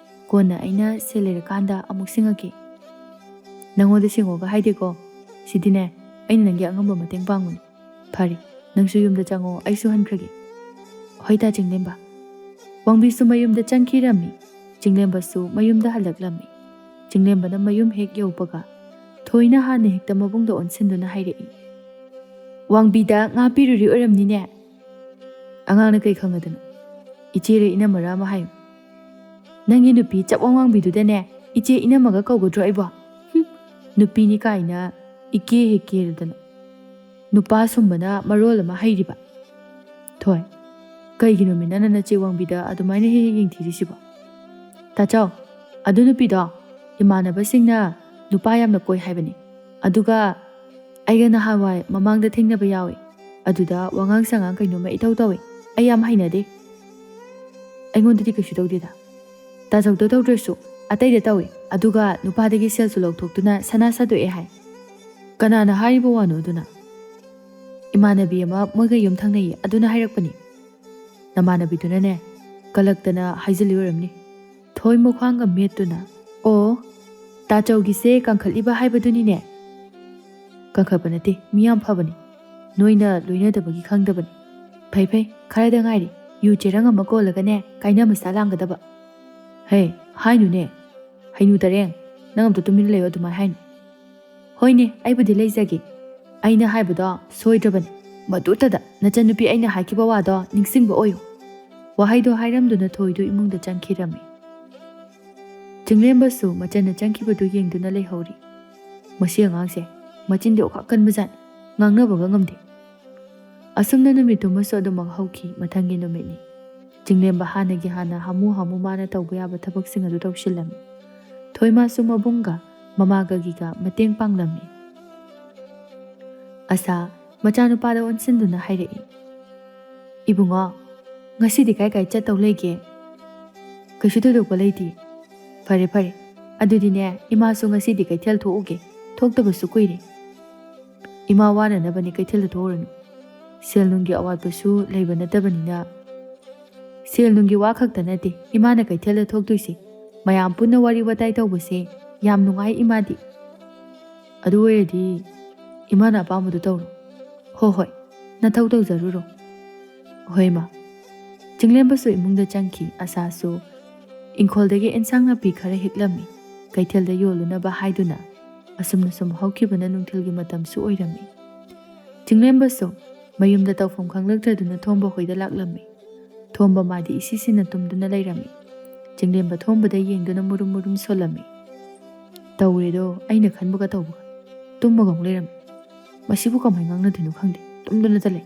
ꯀꯣꯟꯅ ꯑꯩꯅ ꯁꯦꯜ ꯂꯩꯔꯀꯥꯟꯗ ꯑꯃꯨꯛ ꯁꯤꯡꯉꯛꯀꯦ꯫" "ꯅꯉꯣꯟꯗ ꯁꯤꯡꯉꯣꯒ ꯍꯥꯏꯗꯦꯀꯣ꯫ ꯁꯤꯗꯤꯅꯦ, ꯑꯩꯅ ꯅꯪꯒꯤ ꯑꯉꯝꯕ ꯃꯇꯦꯡ ꯄꯥꯡꯕꯅꯤ꯫ ꯐꯔꯦ, ꯅꯪꯁꯨ ꯌꯨꯝꯗ ꯆꯪꯉꯣ, ꯑꯩꯁꯨ ꯍꯟꯈ꯭ꯔꯒꯦ꯫" "ꯍꯣꯏ, ꯇꯥ ꯆꯤꯡꯂꯦꯝꯕ꯫" ꯋꯥꯡꯕꯤꯁꯨ ꯃꯌꯨꯝꯗ ꯆꯪꯈꯤꯔꯝꯃꯤ꯫ ꯆꯤꯡꯂꯦꯝꯕꯁꯨ ꯃꯌꯨꯝꯗ ꯍꯜꯂꯛꯂꯝꯃꯤ꯫ ꯆꯤꯡꯂꯦꯝꯕꯅ ꯃꯌꯨꯝ ꯍꯦꯛ ꯌꯧꯕꯒ ꯊꯣꯏꯅ ꯍꯥꯟꯅ ꯍꯦꯛꯇ ꯃꯕꯨꯡꯗ ꯑꯣꯟꯁꯤꯟꯗꯨꯅ ꯍꯥꯏꯔꯛꯏ, "ꯋꯥꯡꯕꯤꯗ ꯉꯥ ꯄꯤꯔꯨꯔꯤ ꯑꯣꯏꯔꯝꯅꯤꯅꯦ?" "ꯑꯉꯥꯡꯅ ꯀꯩ ꯈꯪꯉꯗꯅ? ꯏꯆꯦꯔ ꯏꯅꯝꯃꯔ ꯑꯃ ꯍꯥꯏꯌꯨ꯫ ꯅꯪꯒꯤ ꯅꯨꯄꯤ ꯆꯞ ꯋꯥꯡ ꯋꯥꯡꯕꯤꯗꯨꯗꯅꯦ ꯏꯆꯦ ꯏꯅꯝꯃꯒ ꯀꯧꯒꯗ꯭ꯔꯣ ꯑꯩꯕꯣ? ꯍꯨꯝ, ꯅꯨꯄꯤꯅꯤ ꯀꯥꯏꯅ ꯏꯀꯦ ꯍꯦꯛ ꯀꯦꯔꯗꯅ꯫ ꯅꯨꯄꯥ ꯁꯨꯝꯕꯅ ꯃꯔꯣꯜ ꯑꯃ ꯍꯩꯔꯤꯕ꯫ ꯊꯣꯏ, ꯀꯩꯒꯤꯅꯣꯃꯤ ꯅꯪꯅ ꯅꯆꯦ ꯋꯥꯡꯕꯤꯗ ꯑꯗꯨꯃꯥꯏꯅ ꯍꯦꯛ ꯍꯦꯛ ꯌꯦꯡꯊꯤꯔꯤꯁꯤꯕꯣ? ꯇꯥꯆꯧ, ꯑꯗꯨ ꯅꯨꯄꯤꯗꯣ ꯏꯃꯥꯟꯅꯕꯁꯤꯡꯅ ꯅꯨꯄꯥ ꯌꯥꯝꯅ ꯀꯣꯏ ꯍꯥꯏꯕꯅꯤ꯫ ꯑꯗꯨꯒ ꯑꯩꯒ ꯅꯍꯥꯟꯋꯥꯏ ꯃꯃꯥꯡꯗ ꯊꯦꯡꯅꯕ ꯌꯥꯎꯏ꯫ ꯑꯗꯨꯗ ꯋꯥꯉꯥꯡ ꯁꯉꯥꯡ ꯀꯩꯅꯣꯝꯃ ꯏꯇꯧ ꯇꯧꯏ꯫ ꯑꯩ ꯌꯥꯝ ꯍꯩꯅꯗꯦ꯫ ꯑꯩꯉꯣꯟꯗꯗꯤ ꯀꯩꯁꯨ ꯇꯧꯗꯦꯗ꯫ ꯇꯥꯖꯧꯗ ꯇꯧꯗ꯭ꯔꯁꯨ ꯑꯇꯩꯗ ꯇꯧꯏ꯫ ꯑꯗꯨꯒ ꯅꯨꯄꯥꯗꯒꯤ ꯁꯦꯜꯁꯨ ꯂꯧꯊꯣꯛꯇꯨꯅ ꯁꯅꯥ ꯁꯥꯗꯣꯛꯑꯦ ꯍꯥꯏ꯫ ꯀꯅꯥꯅ ꯍꯥꯏꯔꯤꯕ ꯋꯥꯅꯣ ꯑꯗꯨꯅ? ꯏꯃꯥꯟꯅꯕꯤ ꯑꯃ ꯃꯣꯏꯒ ꯌꯨꯝ ꯊꯪꯅꯩꯌꯦ, ꯑꯗꯨꯅ ꯍꯥꯏꯔꯛꯄꯅꯤ꯫ ꯅꯃꯥꯟꯅꯕꯤꯗꯨꯅꯅꯦ, ꯀꯂꯛꯇꯅ ꯍꯥꯏꯖꯤꯜꯂꯤ ꯑꯣꯏꯔꯝꯅꯤ꯫ ꯊꯣꯏ ꯃꯈ꯭ꯋꯥꯡꯒ ꯃꯦꯠꯇꯨꯅ, "ꯑꯣ, ꯇꯥꯆꯧꯒꯤꯁꯦ ꯀꯟꯈꯠꯂꯤꯕ ꯍꯥꯏꯕꯗꯨꯅꯤꯅꯦ?" "ꯀꯟꯈꯠꯄ ꯅꯠꯇꯦ, ꯃꯤ ꯌꯥꯝ ꯐꯕꯅꯤ꯫ ꯅꯣꯏꯅ ꯂꯣꯏꯅꯗꯕꯒꯤ ꯈꯪꯗꯕꯅꯤ꯫ ꯐꯩ ꯐꯩ, ꯈꯔꯗ ꯉꯥꯏꯔꯤ꯫ ꯌꯨ ꯆꯦꯔꯪ ꯑꯃ ꯀꯣꯜꯂꯒꯅꯦ, ꯀꯥꯏꯅ ꯃꯁꯥ ꯂꯥꯡꯒꯗꯕ꯫" "ꯍꯦ, ꯍꯥꯏꯅꯨꯅꯦ꯫ ꯍꯩꯅꯨ ꯇꯔꯦꯡ, ꯅꯪ ꯑꯝꯇ ꯇꯨꯃꯤꯟꯅ ꯂꯩꯌꯣ ꯑꯗꯨꯃꯥꯏ ꯍꯥꯏꯅꯨ꯫" "ꯍꯣꯏꯅꯦ, ꯑꯩꯕꯨꯗꯤ ꯂꯩꯖꯒꯦ꯫ ꯑꯩꯅ ꯍꯥꯏꯕꯗꯣ ꯁꯣꯏꯗ꯭ꯔꯕꯅꯤ꯫ ꯃꯗꯨꯇꯗ ꯅꯆꯟꯅꯨꯄꯤ ꯑꯩꯅ ꯍꯥꯏꯈꯤꯕ ꯋꯥꯗꯣ ꯅꯤꯡꯁꯤꯡꯕ ꯑꯣꯏꯌꯨ꯫" ꯋꯥꯍꯩꯗꯣ ꯍꯥꯏꯔꯝꯗꯨꯅ ꯊꯣꯏꯗꯨ ꯏꯃꯨꯡꯗ ꯆꯪꯈꯤꯔꯝꯃꯤ꯫ ꯆꯤꯡꯂꯦꯝꯕꯁꯨ ꯃꯆꯟꯅ ꯆꯪꯈꯤꯕꯗꯨ ꯌꯦꯡꯗꯨꯅ ꯂꯩꯍꯧꯔꯤ꯫ "ꯃꯁꯤ ꯑꯉꯥꯡꯁꯦ ꯃꯆꯤꯟꯗꯤ ꯑꯣꯈꯥꯛ ꯀꯟꯕꯖꯥꯠꯅꯤ, ꯉꯥꯡꯅꯕꯒ ꯉꯝꯗꯦ꯫" ꯑꯁꯨꯝꯅ ꯅꯨꯃꯤꯠꯇꯨꯃꯁꯨ ꯑꯗꯨꯃꯛ ꯍꯧꯈꯤ꯫ ꯃꯊꯪꯒꯤ ꯅꯨꯃꯤꯠꯅꯤ꯫ ꯆꯤꯡꯂꯦꯝꯕ ꯍꯥꯟꯅꯒꯤ ꯍꯥꯟꯅ ꯍꯥꯃꯨ ꯍꯥꯃꯨ ꯃꯥꯅ ꯇꯧꯕ ꯌꯥꯕ ꯊꯕꯛꯁꯤꯡ ꯑꯗꯨ ꯇꯧꯁꯤꯜꯂꯝꯃꯤ꯫ ꯊꯣꯏꯃꯥꯁꯨ ꯃꯕꯨꯡꯒ ꯃꯃꯥꯒꯒꯤꯒ ꯃꯇꯦꯡ ꯄꯥꯡꯂꯝꯃꯤ꯫ ꯑꯁꯥ ꯃꯆꯥꯅꯨꯄꯥꯗ ꯑꯣꯟꯁꯤꯟꯗꯨꯅ ꯍꯥꯏꯔꯛꯏ, "ꯏꯕꯨꯡꯉꯣ, ꯉꯁꯤꯗꯤ ꯀꯥꯏ ꯀꯥꯏ ꯆꯠꯇꯧ ꯂꯩꯒꯦ?" "ꯀꯩꯁꯨ ꯊꯣꯏꯗꯣꯛꯄ ꯂꯩꯇꯦ꯫" "ꯐꯔꯦ ꯐꯔꯦ, ꯑꯗꯨꯗꯤꯅꯦ, ꯏꯃꯥꯁꯨ ꯉꯁꯤꯗꯤ ꯀꯩꯊꯦꯜ ꯊꯣꯛꯎꯒꯦ, ꯊꯣꯛꯇꯕꯁꯨ ꯀꯨꯏꯔꯦ꯫" "ꯏꯃꯥ ꯋꯥꯅꯅꯕꯅꯦ ꯀꯩꯊꯦꯜꯗ ꯊꯣꯛꯎꯔꯅꯨ꯫ ꯁꯦꯜ ꯅꯨꯡꯒꯤ ꯑꯋꯥꯠꯄꯁꯨ ꯂꯩꯕ ꯅꯠꯇꯕꯅꯤꯅ꯫" "ꯁꯦꯜ ꯅꯨꯡꯒꯤ ꯋꯥ ꯈꯛꯇ ꯅꯠꯇꯦ ꯏꯃꯥꯅ ꯀꯩꯊꯦꯜꯗ ꯊꯣꯛꯇꯣꯏꯁꯦ꯫ ꯃꯌꯥꯝ ꯄꯨꯟꯅ ꯋꯥꯔꯤ ꯋꯥꯇꯥꯏ ꯇꯧꯕꯁꯦ ꯌꯥꯝ ꯅꯨꯡꯉꯥꯏ ꯏꯃꯥꯗꯤ꯫" "ꯑꯗꯨ ꯑꯣꯏꯔꯗꯤ ꯏꯃꯥꯅ ꯑꯄꯥꯝꯕꯗꯨ ꯇꯧꯔꯣ꯫" "ꯍꯣ ꯍꯣꯏ, ꯅꯊꯧ ꯇꯧꯖꯔꯨꯔꯣ꯫" "ꯍꯣꯏ ꯃꯥ꯫" ꯆꯤꯡꯂꯦꯝꯕꯁꯨ ꯏꯃꯨꯡꯗ ꯆꯪꯈꯤ꯫ ꯑꯁꯥꯁꯨ ꯏꯪꯈꯣꯜꯗꯒꯤ ꯏꯟꯁꯥꯡ ꯅꯥꯄꯤ ꯈꯔ ꯍꯦꯛꯂꯝꯃꯤ꯫ ꯀꯩꯊꯦꯜꯗ ꯌꯣꯜꯂꯨꯅꯕ ꯍꯥꯏꯗꯨꯅ꯫ ꯑꯁꯨꯝꯅ ꯁꯨꯝ ꯍꯧꯈꯤꯕꯅ ꯅꯨꯡꯊꯤꯜꯒꯤ ꯃꯇꯝꯁꯨ ꯑꯣꯏꯔꯝꯃꯤ꯫ ꯆꯤꯡꯂꯦꯝꯕꯁꯨ ꯃꯌꯨꯝꯗ ꯇꯧꯐꯝ ꯈꯪꯂꯛꯇ꯭ꯔꯗꯨꯅ ꯊꯣꯝꯕ ꯍꯣꯏꯗ ꯂꯥꯛꯂꯝꯃꯤ꯫ ꯊꯣꯝꯕ ꯃꯥꯗꯤ ꯏꯁꯤꯁꯤꯅ ꯇꯨꯝꯗꯨꯅ ꯂꯩꯔꯝꯃꯤ꯫ ꯆꯤꯡꯂꯦꯝꯕ ꯊꯣꯝꯕꯗ ꯌꯦꯡꯗꯨꯅ ꯃꯨꯔꯨꯝ ꯃꯨꯔꯨꯝ ꯁꯣꯜꯂꯝꯃꯤ꯫ "ꯇꯧꯔꯦꯗꯣ, ꯑꯩꯅ ꯈꯟꯕꯒ ꯇꯧꯕꯒ꯫ ꯇꯨꯝꯃꯒ ꯑꯃꯨꯛ ꯂꯩꯔꯝꯃꯤ꯫ ꯃꯁꯤꯕꯨ ꯀꯃꯥꯏ ꯉꯥꯡꯅꯗꯣꯏꯅꯣ ꯈꯪꯗꯦ, ꯇꯨꯝꯗꯨꯅꯇ ꯂꯩ꯫"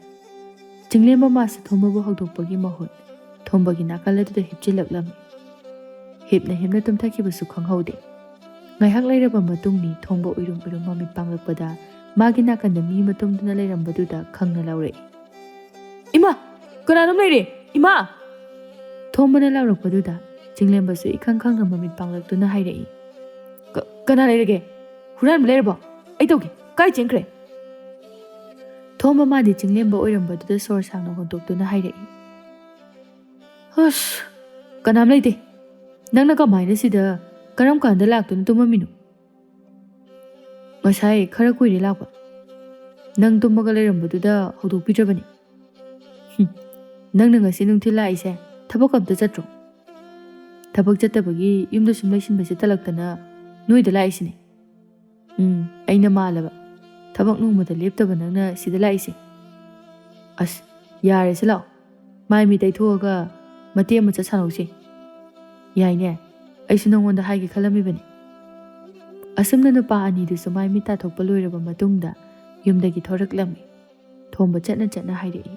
ꯆꯤꯡꯂꯦꯝꯕ ꯃꯥꯁꯨ ꯊꯣꯝꯕꯕꯨ ꯍꯧꯗꯣꯛꯄꯒꯤ ꯃꯍꯨꯠ ꯊꯣꯝꯕꯒꯤ ꯅꯥꯀꯜ ꯑꯗꯨꯗ ꯍꯤꯞꯆꯤꯜꯂꯛꯂꯝꯃꯤ꯫ ꯍꯤꯞꯅ ꯍꯤꯞꯅ ꯇꯨꯝꯊꯈꯤꯕꯁꯨ ꯈꯪꯍꯧꯗꯦ꯫ ꯉꯥꯏꯍꯥꯛ ꯂꯩꯔꯕ ꯃꯇꯨꯡꯅꯤ ꯊꯣꯝꯕ ꯎꯏꯔꯨꯝ ꯎꯏꯔꯨꯝ ꯃꯃꯤꯠ ꯄꯥꯡꯂꯛꯄꯗ ꯃꯥꯒꯤ ꯅꯥꯀꯟꯗ ꯃꯤ ꯑꯃ ꯇꯨꯝꯗꯨꯅ ꯂꯩꯔꯝꯕꯗꯨꯗ ꯈꯪꯅ ꯂꯥꯎꯔꯛꯏ꯫ "ꯏꯃꯥ! ꯀꯅꯥꯅꯣꯝ ꯂꯩꯔꯦ! ꯏꯃꯥ!" ꯊꯣꯝꯕꯅ ꯂꯥꯎꯔꯛꯄꯗꯨꯗ ꯆꯤꯡꯂꯦꯝꯕꯁꯨ ꯏꯈꯪ ꯈꯪꯅ ꯃꯃꯤꯠ ꯄꯥꯡꯂꯛꯇꯨꯅ ꯍꯥꯏꯔꯛꯏ꯫ "ꯀ-, ꯀꯅꯥ ꯂꯩꯔꯒꯦ? ꯍꯨꯔꯥꯟꯕ ꯂꯩꯔꯕꯣ? ꯑꯩ ꯇꯧꯒꯦ꯫ ꯀꯥꯏ ꯆꯦꯟꯈ꯭ꯔꯦ?" ꯊꯣꯝꯕ ꯃꯥꯗꯤ ꯆꯤꯡꯂꯦꯝꯕ ꯑꯣꯏꯔꯝꯕꯗꯨꯗ ꯁꯣꯔ ꯁꯥꯡꯅ ꯍꯣꯟꯗꯣꯛꯇꯨꯅ ꯍꯥꯏꯔꯛꯏ꯫ "ꯍꯁ! ꯀꯅꯥꯝ ꯂꯩꯇꯦ꯫ ꯅꯪꯅ ꯀꯃꯥꯏꯅ ꯁꯤꯗ ꯀꯔꯝ ꯀꯥꯟꯗ ꯂꯥꯛꯇꯨꯅ ꯇꯨꯝꯃꯝꯃꯤꯅꯣ?" "ꯉꯁꯥꯏ ꯈꯔ ꯀꯨꯏꯔꯦ ꯂꯥꯛꯄ꯫ ꯅꯪ ꯇꯨꯝꯃꯒ ꯂꯩꯔꯝꯕꯗꯨꯗ ꯍꯧꯗꯣꯛꯄꯤꯗ꯭ꯔꯕꯅꯤ꯫" "ꯍꯨꯝ, ꯅꯪꯅ ꯉꯁꯤ ꯅꯨꯡꯊꯤꯜ ꯂꯥꯛꯏꯁꯦ ꯊꯕꯛ ꯑꯝꯇ ꯆꯠꯇ꯭ꯔꯣ?" "ꯊꯕꯛ ꯆꯠꯇꯕꯒꯤ ꯌꯨꯝꯗ ꯁꯨꯝ ꯂꯩꯁꯤꯟꯕꯁꯦ ꯇꯜꯂꯛꯇꯅ ꯅꯣꯏꯗ ꯂꯥꯛꯏꯁꯤꯅꯦ꯫" "ꯎꯝ, ꯑꯩꯅ ꯃꯥꯜꯂꯕ꯫ ꯊꯕꯛ ꯅꯣꯡꯃꯇ ꯂꯦꯞꯇꯕ ꯅꯪꯅ ꯁꯤꯗ ꯂꯥꯛꯏꯁꯦ꯫ ꯑꯁ, ꯌꯥꯔꯦꯁꯦ ꯂꯥꯛꯑꯣ꯫ ꯃꯥꯏ ꯃꯤꯠ ꯇꯩꯊꯣꯛꯑꯒ ꯃꯇꯦꯛ ꯑꯃ ꯆꯠ ꯁꯥꯟꯅꯧꯁꯦ꯫" "ꯌꯥꯏꯅꯦ, ꯑꯩꯁꯨ ꯅꯪꯉꯣꯟꯗ ꯍꯥꯏꯒꯦ ꯈꯜꯂꯝꯃꯤꯕꯅꯦ꯫" ꯑꯁꯨꯝꯅ ꯅꯨꯄꯥ ꯑꯅꯤꯗꯨꯁꯨ ꯃꯥꯏ ꯃꯤꯠ ꯇꯥꯊꯣꯛꯄ ꯂꯣꯏꯔꯕ ꯃꯇꯨꯡꯗ ꯌꯨꯝꯗꯒꯤ ꯊꯣꯔꯛꯂꯝꯃꯤ꯫ ꯊꯣꯝꯕ ꯆꯠꯅ ꯆꯠꯅ ꯍꯥꯏꯔꯛꯏ,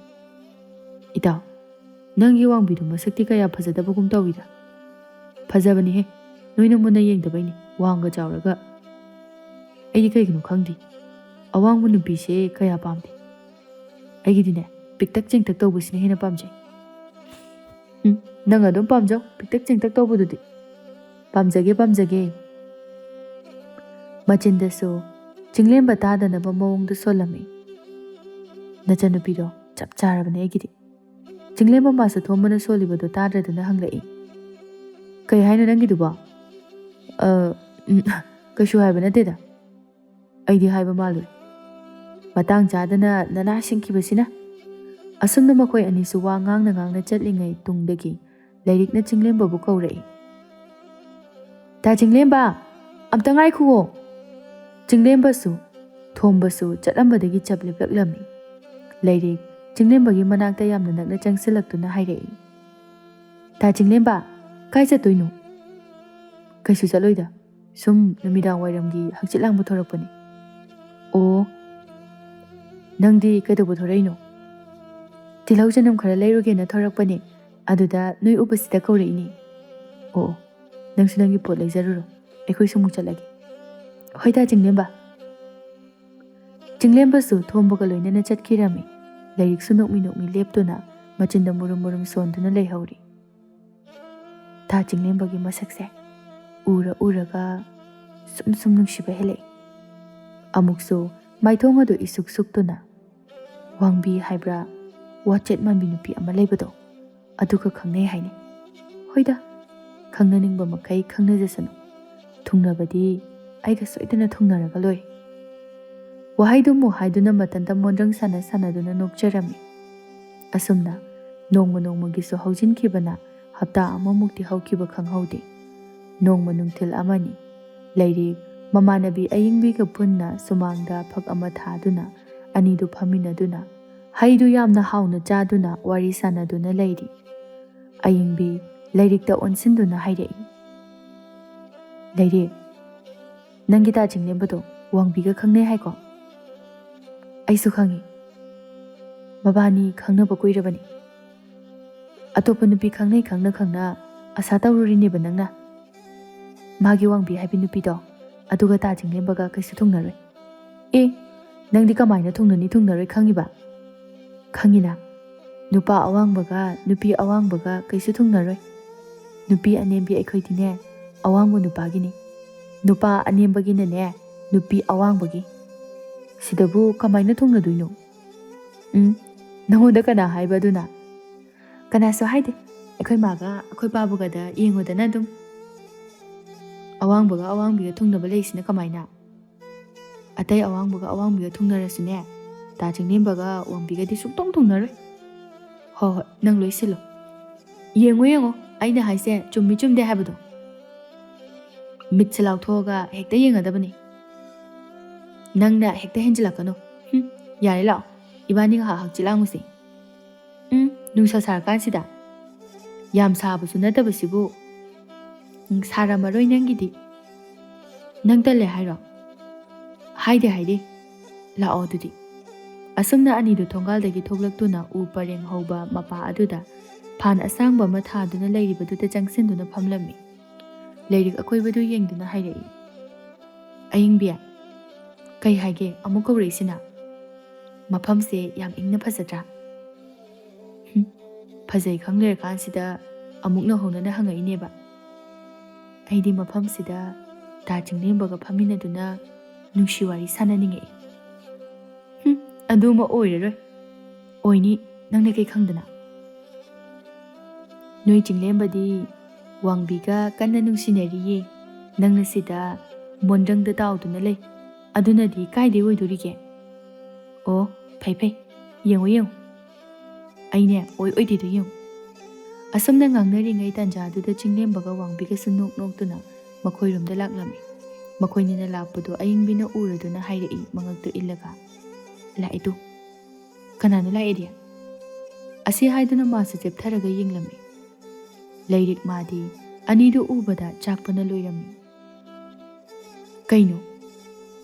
"ꯏꯇꯥꯎ, ꯅꯪꯒꯤ ꯋꯥꯡꯕꯤꯗꯨ ꯃꯁꯛꯇꯤ ꯀꯌꯥ ꯐꯖꯗꯕꯒꯨꯝ ꯇꯧꯏꯗ꯫" "ꯐꯖꯕꯅꯤꯍꯦ, ꯅꯣꯏꯅ ꯃꯨꯟꯅ ꯌꯦꯡꯗꯕꯩꯅꯤ, ꯋꯥꯡꯒ ꯆꯥꯎꯔꯒ꯫ ꯑꯩꯗꯤ ꯀꯩꯒꯤꯅꯣ ꯈꯪꯗꯦ, ꯑꯋꯥꯡꯕ ꯅꯨꯄꯤꯁꯦ ꯀꯌꯥ ꯄꯥꯝꯗꯦ꯫ ꯑꯩꯒꯤꯗꯤꯅꯦ, ꯄꯤꯛꯇꯛ ꯆꯦꯡꯇꯛ ꯇꯧꯕꯁꯤꯅ ꯍꯦꯟꯅ ꯄꯥꯝꯖꯩ꯫" "ꯎꯝ, ꯅꯪ ꯑꯗꯨꯝ ꯄꯥꯝꯖꯧ, ꯄꯤꯛꯇꯛ ꯆꯦꯡꯇꯛ ꯇꯧꯕꯗꯨꯗꯤ꯫" "ꯄꯥꯝꯖꯒꯦ, ꯄꯥꯝꯖꯒꯦ꯫" ꯃꯆꯤꯟꯗꯁꯨ ꯆꯤꯡꯂꯦꯝꯕ ꯇꯥꯗꯅꯕ ꯃꯑꯣꯡꯗ ꯁꯣꯜꯂꯝꯃꯤ꯫ "ꯅꯆꯟꯅꯨꯄꯤꯗꯣ ꯆꯞ ꯆꯥꯔꯕꯅꯦ ꯑꯩꯒꯤꯗꯤ꯫" ꯆꯤꯡꯂꯦꯝꯕ ꯃꯥꯁꯨ ꯊꯣꯝꯕꯅ ꯁꯣꯜꯂꯤꯕꯗꯣ ꯇꯥꯗ꯭ꯔꯗꯨꯅ ꯍꯪꯂꯛꯏ꯫ "ꯀꯩ ꯍꯥꯏꯅꯣ ꯅꯪꯒꯤꯗꯨꯕꯣ?" "ꯑ, ꯎꯝ, ꯀꯩꯁꯨ ꯍꯥꯏꯕ ꯅꯠꯇꯦꯗ꯫" "ꯑꯩꯗꯤ ꯍꯥꯏꯕ ꯃꯥꯜꯂꯨꯔꯦ꯫" ꯃꯇꯥꯡ ꯆꯥꯗꯅ ꯅꯅꯥ ꯁꯤꯡꯈꯤꯕꯁꯤꯅ꯫ ꯑꯁꯨꯝꯅ ꯃꯈꯣꯏ ꯑꯅꯤꯁꯨ ꯋꯥ ꯉꯥꯡꯅ ꯉꯥꯡꯅ ꯆꯠꯂꯤꯉꯩ ꯇꯨꯡꯗꯒꯤ ꯂꯩꯔꯤꯛꯅ ꯆꯤꯡꯂꯦꯝꯕꯕꯨ ꯀꯧꯔꯛꯏ꯫ "ꯇꯥ ꯆꯤꯡꯂꯦꯝꯕ, ꯑꯝꯇ ꯉꯥꯏꯈꯨꯑꯣ꯫" ꯆꯤꯡꯂꯦꯝꯕꯁꯨ, ꯊꯣꯝꯕꯁꯨ ꯆꯠꯂꯝꯕꯗꯒꯤ ꯆꯞ ꯂꯦꯞꯂꯛꯂꯝꯃꯤ꯫ ꯂꯩꯔꯤꯛ ꯆꯤꯡꯂꯦꯝꯕꯒꯤ ꯃꯅꯥꯛꯇ ꯌꯥꯝꯅ ꯅꯛꯅ ꯆꯪꯁꯤꯜꯂꯛꯇꯨꯅ ꯍꯥꯏꯔꯛꯏ꯫ "ꯇꯥ ꯆꯤꯡꯂꯦꯝꯕ, ꯀꯥꯏ ꯆꯠꯇꯣꯏꯅꯣ?" "ꯀꯩꯁꯨ ꯆꯠꯂꯣꯏꯗ, ꯁꯨꯝ ꯅꯨꯃꯤꯗꯥꯡ ꯋꯥꯏꯔꯝꯒꯤ ꯍꯪꯆꯤꯠ ꯂꯥꯡꯕ ꯊꯣꯔꯛꯄꯅꯤ꯫" "ꯑꯣ, ꯅꯪꯗꯤ ꯀꯩꯗꯧꯕ ꯊꯣꯔꯛꯏꯅꯣ?" "ꯇꯤꯜꯍꯧ ꯆꯅꯝ ꯈꯔ ꯂꯩꯔꯨꯒꯦꯅ ꯊꯣꯔꯛꯄꯅꯦ, ꯑꯗꯨꯗ ꯅꯣꯏ ꯎꯕꯁꯤꯗ ꯀꯧꯔꯛꯏꯅꯦ꯫" "ꯑꯣ, ꯅꯪꯁꯨ ꯅꯪꯒꯤ ꯄꯣꯠ ꯂꯩꯖꯔꯨꯔꯣ꯫" ꯑꯩꯈꯣꯏꯁꯨ ꯑꯃꯨꯛ ꯆꯠꯂꯒꯦ꯫ ꯍꯣꯏꯗ, ꯆꯤꯡꯂꯦꯝꯕ꯫ ꯆꯤꯡꯂꯦꯝꯕꯁꯨ ꯊꯣꯝꯕꯒ ꯂꯣꯏꯅꯅ ꯆꯠꯈꯤꯔꯝꯃꯤ꯫ ꯂꯥꯏꯔꯤꯛꯁꯨ ꯅꯣꯛꯃꯤ ꯅꯣꯛꯃꯤ ꯂꯦꯞꯇꯨꯅ ꯃꯆꯤꯟꯗ ꯃꯨꯔꯨꯝ ꯃꯨꯔꯨꯝ ꯁꯣꯟꯗꯨꯅ ꯂꯩꯍꯧꯔꯤ꯫ ꯇꯥ ꯆꯤꯡꯂꯦꯝꯕꯒꯤ ꯃꯁꯛꯁꯦ ꯎꯔ ꯎꯔꯒ ꯁꯨꯝ ꯁꯨꯝ ꯅꯨꯡꯁꯤꯕ ꯍꯦꯜꯂꯛꯏ꯫ ꯑꯃꯨꯛꯁꯨ ꯃꯥꯏꯊꯣꯡ ꯑꯗꯨ ꯏꯁꯨꯛ ꯁꯨꯛꯇꯨꯅ, ꯋꯥꯡꯕꯤ ꯍꯥꯏꯕ꯭ꯔꯥ, ꯋꯥꯆꯦꯠ ꯃꯥꯟꯕꯤ ꯅꯨꯄꯤ ꯑꯃ ꯂꯩꯕꯗꯣ, ꯑꯗꯨꯒ ꯈꯪꯅꯩ ꯍꯥꯏꯅꯤ꯫ ꯍꯣꯏꯗ, ꯈꯪꯅꯅꯤꯡꯕ ꯃꯈꯩ ꯈꯪꯅꯖꯁꯅꯨ꯫ ꯊꯨꯡꯅꯕꯗꯤ ꯑꯩꯒ ꯁꯣꯏꯗꯅ ꯊꯨꯡꯅꯔꯒ ꯂꯣꯏꯔꯦ꯫ ꯋꯥꯍꯩꯗꯨꯃꯨꯛ ꯍꯥꯏꯗꯨꯅ ꯃꯇꯟꯗ ꯃꯣꯟꯗ꯭ꯔꯪ ꯁꯥꯟꯅ ꯁꯥꯟꯅꯗꯨꯅ ꯅꯣꯛꯆꯔꯝꯃꯤ꯫ ꯑꯁꯨꯝꯅ ꯅꯣꯡꯃ ꯅꯣꯡꯃꯒꯤꯁꯨ ꯍꯧꯖꯤꯟꯈꯤꯕꯅ ꯍꯞꯇꯥ ꯑꯃꯃꯨꯛꯇꯤ ꯍꯧꯈꯤꯕ ꯈꯪꯍꯧꯗꯦ꯫ ꯅꯣꯡꯃ ꯅꯨꯡꯊꯤꯜ ꯑꯃꯅꯤ꯫ ꯂꯩꯔꯤꯛ ꯃꯃꯥꯟꯅꯕꯤ ꯑꯌꯤꯡꯕꯤꯒ ꯄꯨꯟꯅ ꯁꯨꯃꯥꯡꯗ ꯐꯛ ꯑꯃ ꯊꯥꯗꯨꯅ ꯑꯅꯤꯗꯨ ꯐꯝꯃꯤꯟꯅꯗꯨꯅ ꯍꯩꯗꯨ ꯌꯥꯝꯅ ꯍꯥꯎꯅ ꯆꯥꯗꯨꯅ ꯋꯥꯔꯤ ꯁꯥꯟꯅꯗꯨꯅ ꯂꯩꯔꯤ꯫ ꯑꯌꯤꯡꯕꯤ ꯂꯩꯔꯤꯛꯇ ꯑꯣꯟꯁꯤꯟꯗꯨꯅ ꯍꯥꯏꯔꯛꯏ, "ꯂꯩꯔꯤꯛ, ꯅꯪꯒꯤ ꯇꯥ ꯆꯤꯡꯂꯦꯝꯕꯗꯣ ꯋꯥꯡꯕꯤꯒ ꯈꯪꯅꯩ ꯍꯥꯏꯀꯣ?" "ꯑꯩꯁꯨ ꯈꯪꯉꯤ꯫ ꯃꯕꯥꯅꯤ ꯈꯪꯅꯕ ꯀꯨꯏꯔꯕꯅꯤ꯫ ꯑꯇꯣꯞꯄ ꯅꯨꯄꯤ ꯈꯪꯅꯩ ꯈꯪꯅ ꯈꯪꯅ ꯑꯁꯥ ꯇꯧꯔꯨꯔꯤꯅꯦꯕ ꯅꯪꯅ꯫ ꯃꯥꯒꯤ ꯋꯥꯡꯕꯤ ꯍꯥꯏꯕꯤ ꯅꯨꯄꯤꯗꯣ, ꯑꯗꯨꯒ ꯇꯥ ꯆꯤꯡꯂꯦꯝꯕꯒ ꯀꯩꯁꯨ ꯊꯨꯡꯅꯔꯣꯏ꯫" "ꯑꯦ, ꯅꯪꯗꯤ ꯀꯃꯥꯏꯅ ꯊꯨꯡꯅꯅꯤ ꯊꯨꯡꯅꯔꯣꯏ ꯈꯪꯉꯤꯕ?" "ꯈꯪꯉꯤꯅ꯫ ꯅꯨꯄꯥ ꯑꯋꯥꯡꯕꯒ ꯅꯨꯄꯤ ꯑꯋꯥꯡꯕꯒ ꯀꯩꯁꯨ ꯊꯨꯡꯅꯔꯣꯏ꯫ ꯅꯨꯄꯤ ꯑꯅꯦꯝꯕꯤ ꯑꯩꯈꯣꯏꯗꯤꯅꯦ, ꯑꯋꯥꯡꯕ ꯅꯨꯄꯥꯒꯤꯅꯤ꯫ ꯅꯨꯄꯥ ꯑꯅꯦꯝꯕꯒꯤꯅꯅꯦ, ꯅꯨꯄꯤ ꯑꯋꯥꯡꯕꯒꯤ꯫ ꯁꯤꯗꯕꯨ ꯀꯃꯥꯏꯅ ꯊꯨꯡꯅꯗꯣꯏꯅꯣ?" "ꯎꯝ, ꯅꯪꯉꯣꯟꯗ ꯀꯅꯥ ꯍꯥꯏꯕ ꯑꯗꯨꯅ?" "ꯀꯅꯥꯁꯨ ꯍꯥꯏꯗꯦ꯫ ꯑꯩꯈꯣꯏ ꯃꯥꯒ ꯑꯩꯈꯣꯏ ꯄꯥꯕꯒꯗ ꯌꯦꯡꯉꯨꯗꯅ ꯑꯗꯨꯝ꯫ ꯑꯋꯥꯡꯕꯒ ꯑꯋꯥꯡꯕꯤꯒ ꯊꯨꯡꯅꯕ ꯂꯩꯁꯤꯅ ꯀꯃꯥꯏꯅ? ꯑꯇꯩ ꯑꯋꯥꯡꯕꯒ ꯑꯋꯥꯡꯕꯤꯒ ꯊꯨꯡꯅꯔꯁꯨꯅꯦ, ꯇꯥ ꯆꯤꯡꯂꯦꯝꯕꯒ ꯋꯥꯡꯕꯤꯒꯗꯤ ꯁꯨꯡꯊꯨꯡ ꯊꯨꯡꯅꯔꯣꯏ꯫ ꯍꯣꯏ, ꯍꯣꯏ, ꯅꯪ ꯂꯣꯏꯁꯤꯜꯂꯣ꯫ ꯌꯦꯡꯉꯣ, ꯌꯦꯡꯉꯣ, ꯑꯩꯅ ꯍꯥꯏꯁꯦ ꯆꯨꯝꯃꯤ ꯆꯨꯝꯗꯦ ꯍꯥꯏꯕꯗꯣ꯫ ꯃꯤꯠꯁꯦ ꯂꯥꯎꯊꯣꯛꯑꯒ ꯍꯦꯛꯇ ꯌꯦꯡꯒꯗꯕꯅꯤ꯫ ꯅꯪꯅ ꯍꯦꯛꯇ ꯍꯦꯟꯖꯤꯜꯂꯛꯀꯅꯨ꯫ ꯍꯨꯝ, ꯌꯥꯔꯦ, ꯂꯥꯛꯑꯣ, ꯏꯕꯥꯅꯤ ꯉꯥꯏꯍꯥꯛ ꯍꯛꯆꯤꯠ ꯂꯥꯡꯉꯨꯁꯤ꯫ ꯎꯝ, ꯅꯨꯡꯁꯥ ꯁꯥꯔꯀꯥꯟꯁꯤꯗ꯫ ꯌꯥꯝ ꯁꯥꯕꯁꯨ ꯅꯠꯇꯕꯁꯤꯕꯨ꯫ ꯎꯝ, ꯁꯥꯔꯝꯃꯔꯣꯏ ꯅꯪꯒꯤꯗꯤ꯫ ꯅꯪ ꯇꯜꯂꯦ ꯍꯥꯏꯔꯣ? ꯍꯥꯏꯗꯦ, ꯍꯥꯏꯗꯦ꯫ ꯂꯥꯛꯑꯣ ꯑꯗꯨꯗꯤ꯫ ꯑꯁꯨꯝꯅ ꯑꯅꯤꯗꯨ ꯊꯣꯡꯒꯥꯜꯗꯒꯤ ꯊꯣꯛꯂꯛꯇꯨꯅ ꯎ ꯄꯔꯦꯡ ꯍꯧꯕ ꯃꯄꯥ ꯑꯗꯨꯗ ꯐꯥꯟ ꯑꯁꯥꯡꯕ ꯑꯃ ꯊꯥꯗꯨꯅ ꯂꯩꯔꯤꯕꯗꯨꯗ ꯆꯪꯁꯤꯟꯗꯨꯅ ꯐꯝꯂꯝꯃꯤ꯫ ꯂꯥꯏꯔꯤꯛ ꯑꯀꯣꯏꯕꯗꯨ ꯌꯦꯡꯗꯨꯅ ꯍꯥꯏꯔꯛꯏ, "ꯑꯌꯤꯡꯕꯤ, ꯀꯩ ꯍꯥꯏꯒꯦ ꯑꯃꯨꯛ ꯀꯧꯔꯛꯏꯁꯤꯅ? ꯃꯐꯝꯁꯦ ꯌꯥꯝ ꯏꯪꯅ ꯐꯖꯗ꯭ꯔꯥ?" "ꯍꯨꯝ, ꯐꯖꯩ ꯈꯪ ꯂꯩꯔꯀꯥꯟꯁꯤꯗ ꯑꯃꯨꯛ ꯅꯧꯍꯧꯅꯅ ꯍꯪꯉꯛꯏꯅꯦꯕ꯫ ꯑꯩꯗꯤ ꯃꯐꯝꯁꯤꯗ ꯗꯥ ꯆꯤꯡꯂꯦꯝꯕꯒ ꯐꯝꯃꯤꯟꯅꯗꯨꯅ ꯅꯨꯡꯁꯤ ꯋꯥꯔꯤ ꯁꯥꯟꯅꯅꯤꯡꯉꯛꯏ꯫" "ꯍꯨꯝ, ꯑꯗꯨꯃ ꯑꯣꯏꯔꯔꯣꯏ꯫" "ꯑꯣꯏꯅꯤ, ꯅꯪꯅ ꯀꯩ ꯈꯪꯗꯅ?" "ꯅꯣꯏ ꯆꯤꯡꯂꯦꯝꯕꯗꯤ ꯋꯥꯡꯕꯤꯒ ꯀꯟꯅ ꯅꯨꯡꯁꯤꯅꯔꯤꯌꯦ꯫ ꯅꯪꯅ ꯁꯤꯗ ꯃꯣꯟꯗ꯭ꯔꯪꯗ ꯇꯥꯎꯗꯨꯅ ꯂꯩ꯫ ꯑꯗꯨꯅꯗꯤ ꯀꯥꯏꯗꯩ ꯑꯣꯏꯗꯣꯔꯤꯒꯦ?" "ꯑꯣ, ꯐꯩ ꯐꯩ, ꯌꯦꯡꯉꯨ ꯌꯦꯡꯉꯨ꯫ ꯑꯩꯅꯦ ꯑꯣꯏ ꯑꯣꯏꯗꯦꯗꯣ ꯌꯦꯡꯉꯨ꯫" ꯑꯁꯨꯝꯅ ꯉꯥꯡꯅꯔꯤꯉꯩ ꯇꯥꯟꯖꯥꯗꯨꯗ ꯆꯤꯡꯂꯦꯝꯕꯒ ꯋꯥꯡꯕꯤꯒꯁꯨ ꯅꯣꯛ ꯅꯣꯛꯇꯨꯅ ꯃꯈꯣꯏꯔꯣꯝꯗ ꯂꯥꯛꯂꯝꯃꯤ꯫ ꯃꯈꯣꯏꯅꯤꯅ ꯂꯥꯛꯄꯗꯨ ꯑꯌꯤꯡꯕꯤꯅ ꯎꯔꯗꯨꯅ ꯍꯥꯏꯔꯛꯏ ꯃꯉꯛꯇꯨ ꯏꯜꯂꯒ, "ꯂꯥꯛꯑꯦ ꯇꯨ꯫ ꯀꯅꯥꯅꯣ ꯂꯥꯛꯑꯦꯗꯤ?" ꯑꯁꯤ ꯍꯥꯏꯗꯨꯅ ꯃꯥꯁꯨ ꯆꯦꯞꯊꯔꯒ ꯌꯦꯡꯂꯝꯃꯤ꯫ ꯂꯥꯏꯔꯤꯛ ꯃꯥꯗꯤ ꯑꯅꯤꯗꯨ ꯎꯕꯗ ꯆꯥꯛꯄꯅ ꯂꯣꯏꯔꯝꯃꯤ꯫ "ꯀꯩꯅꯣ?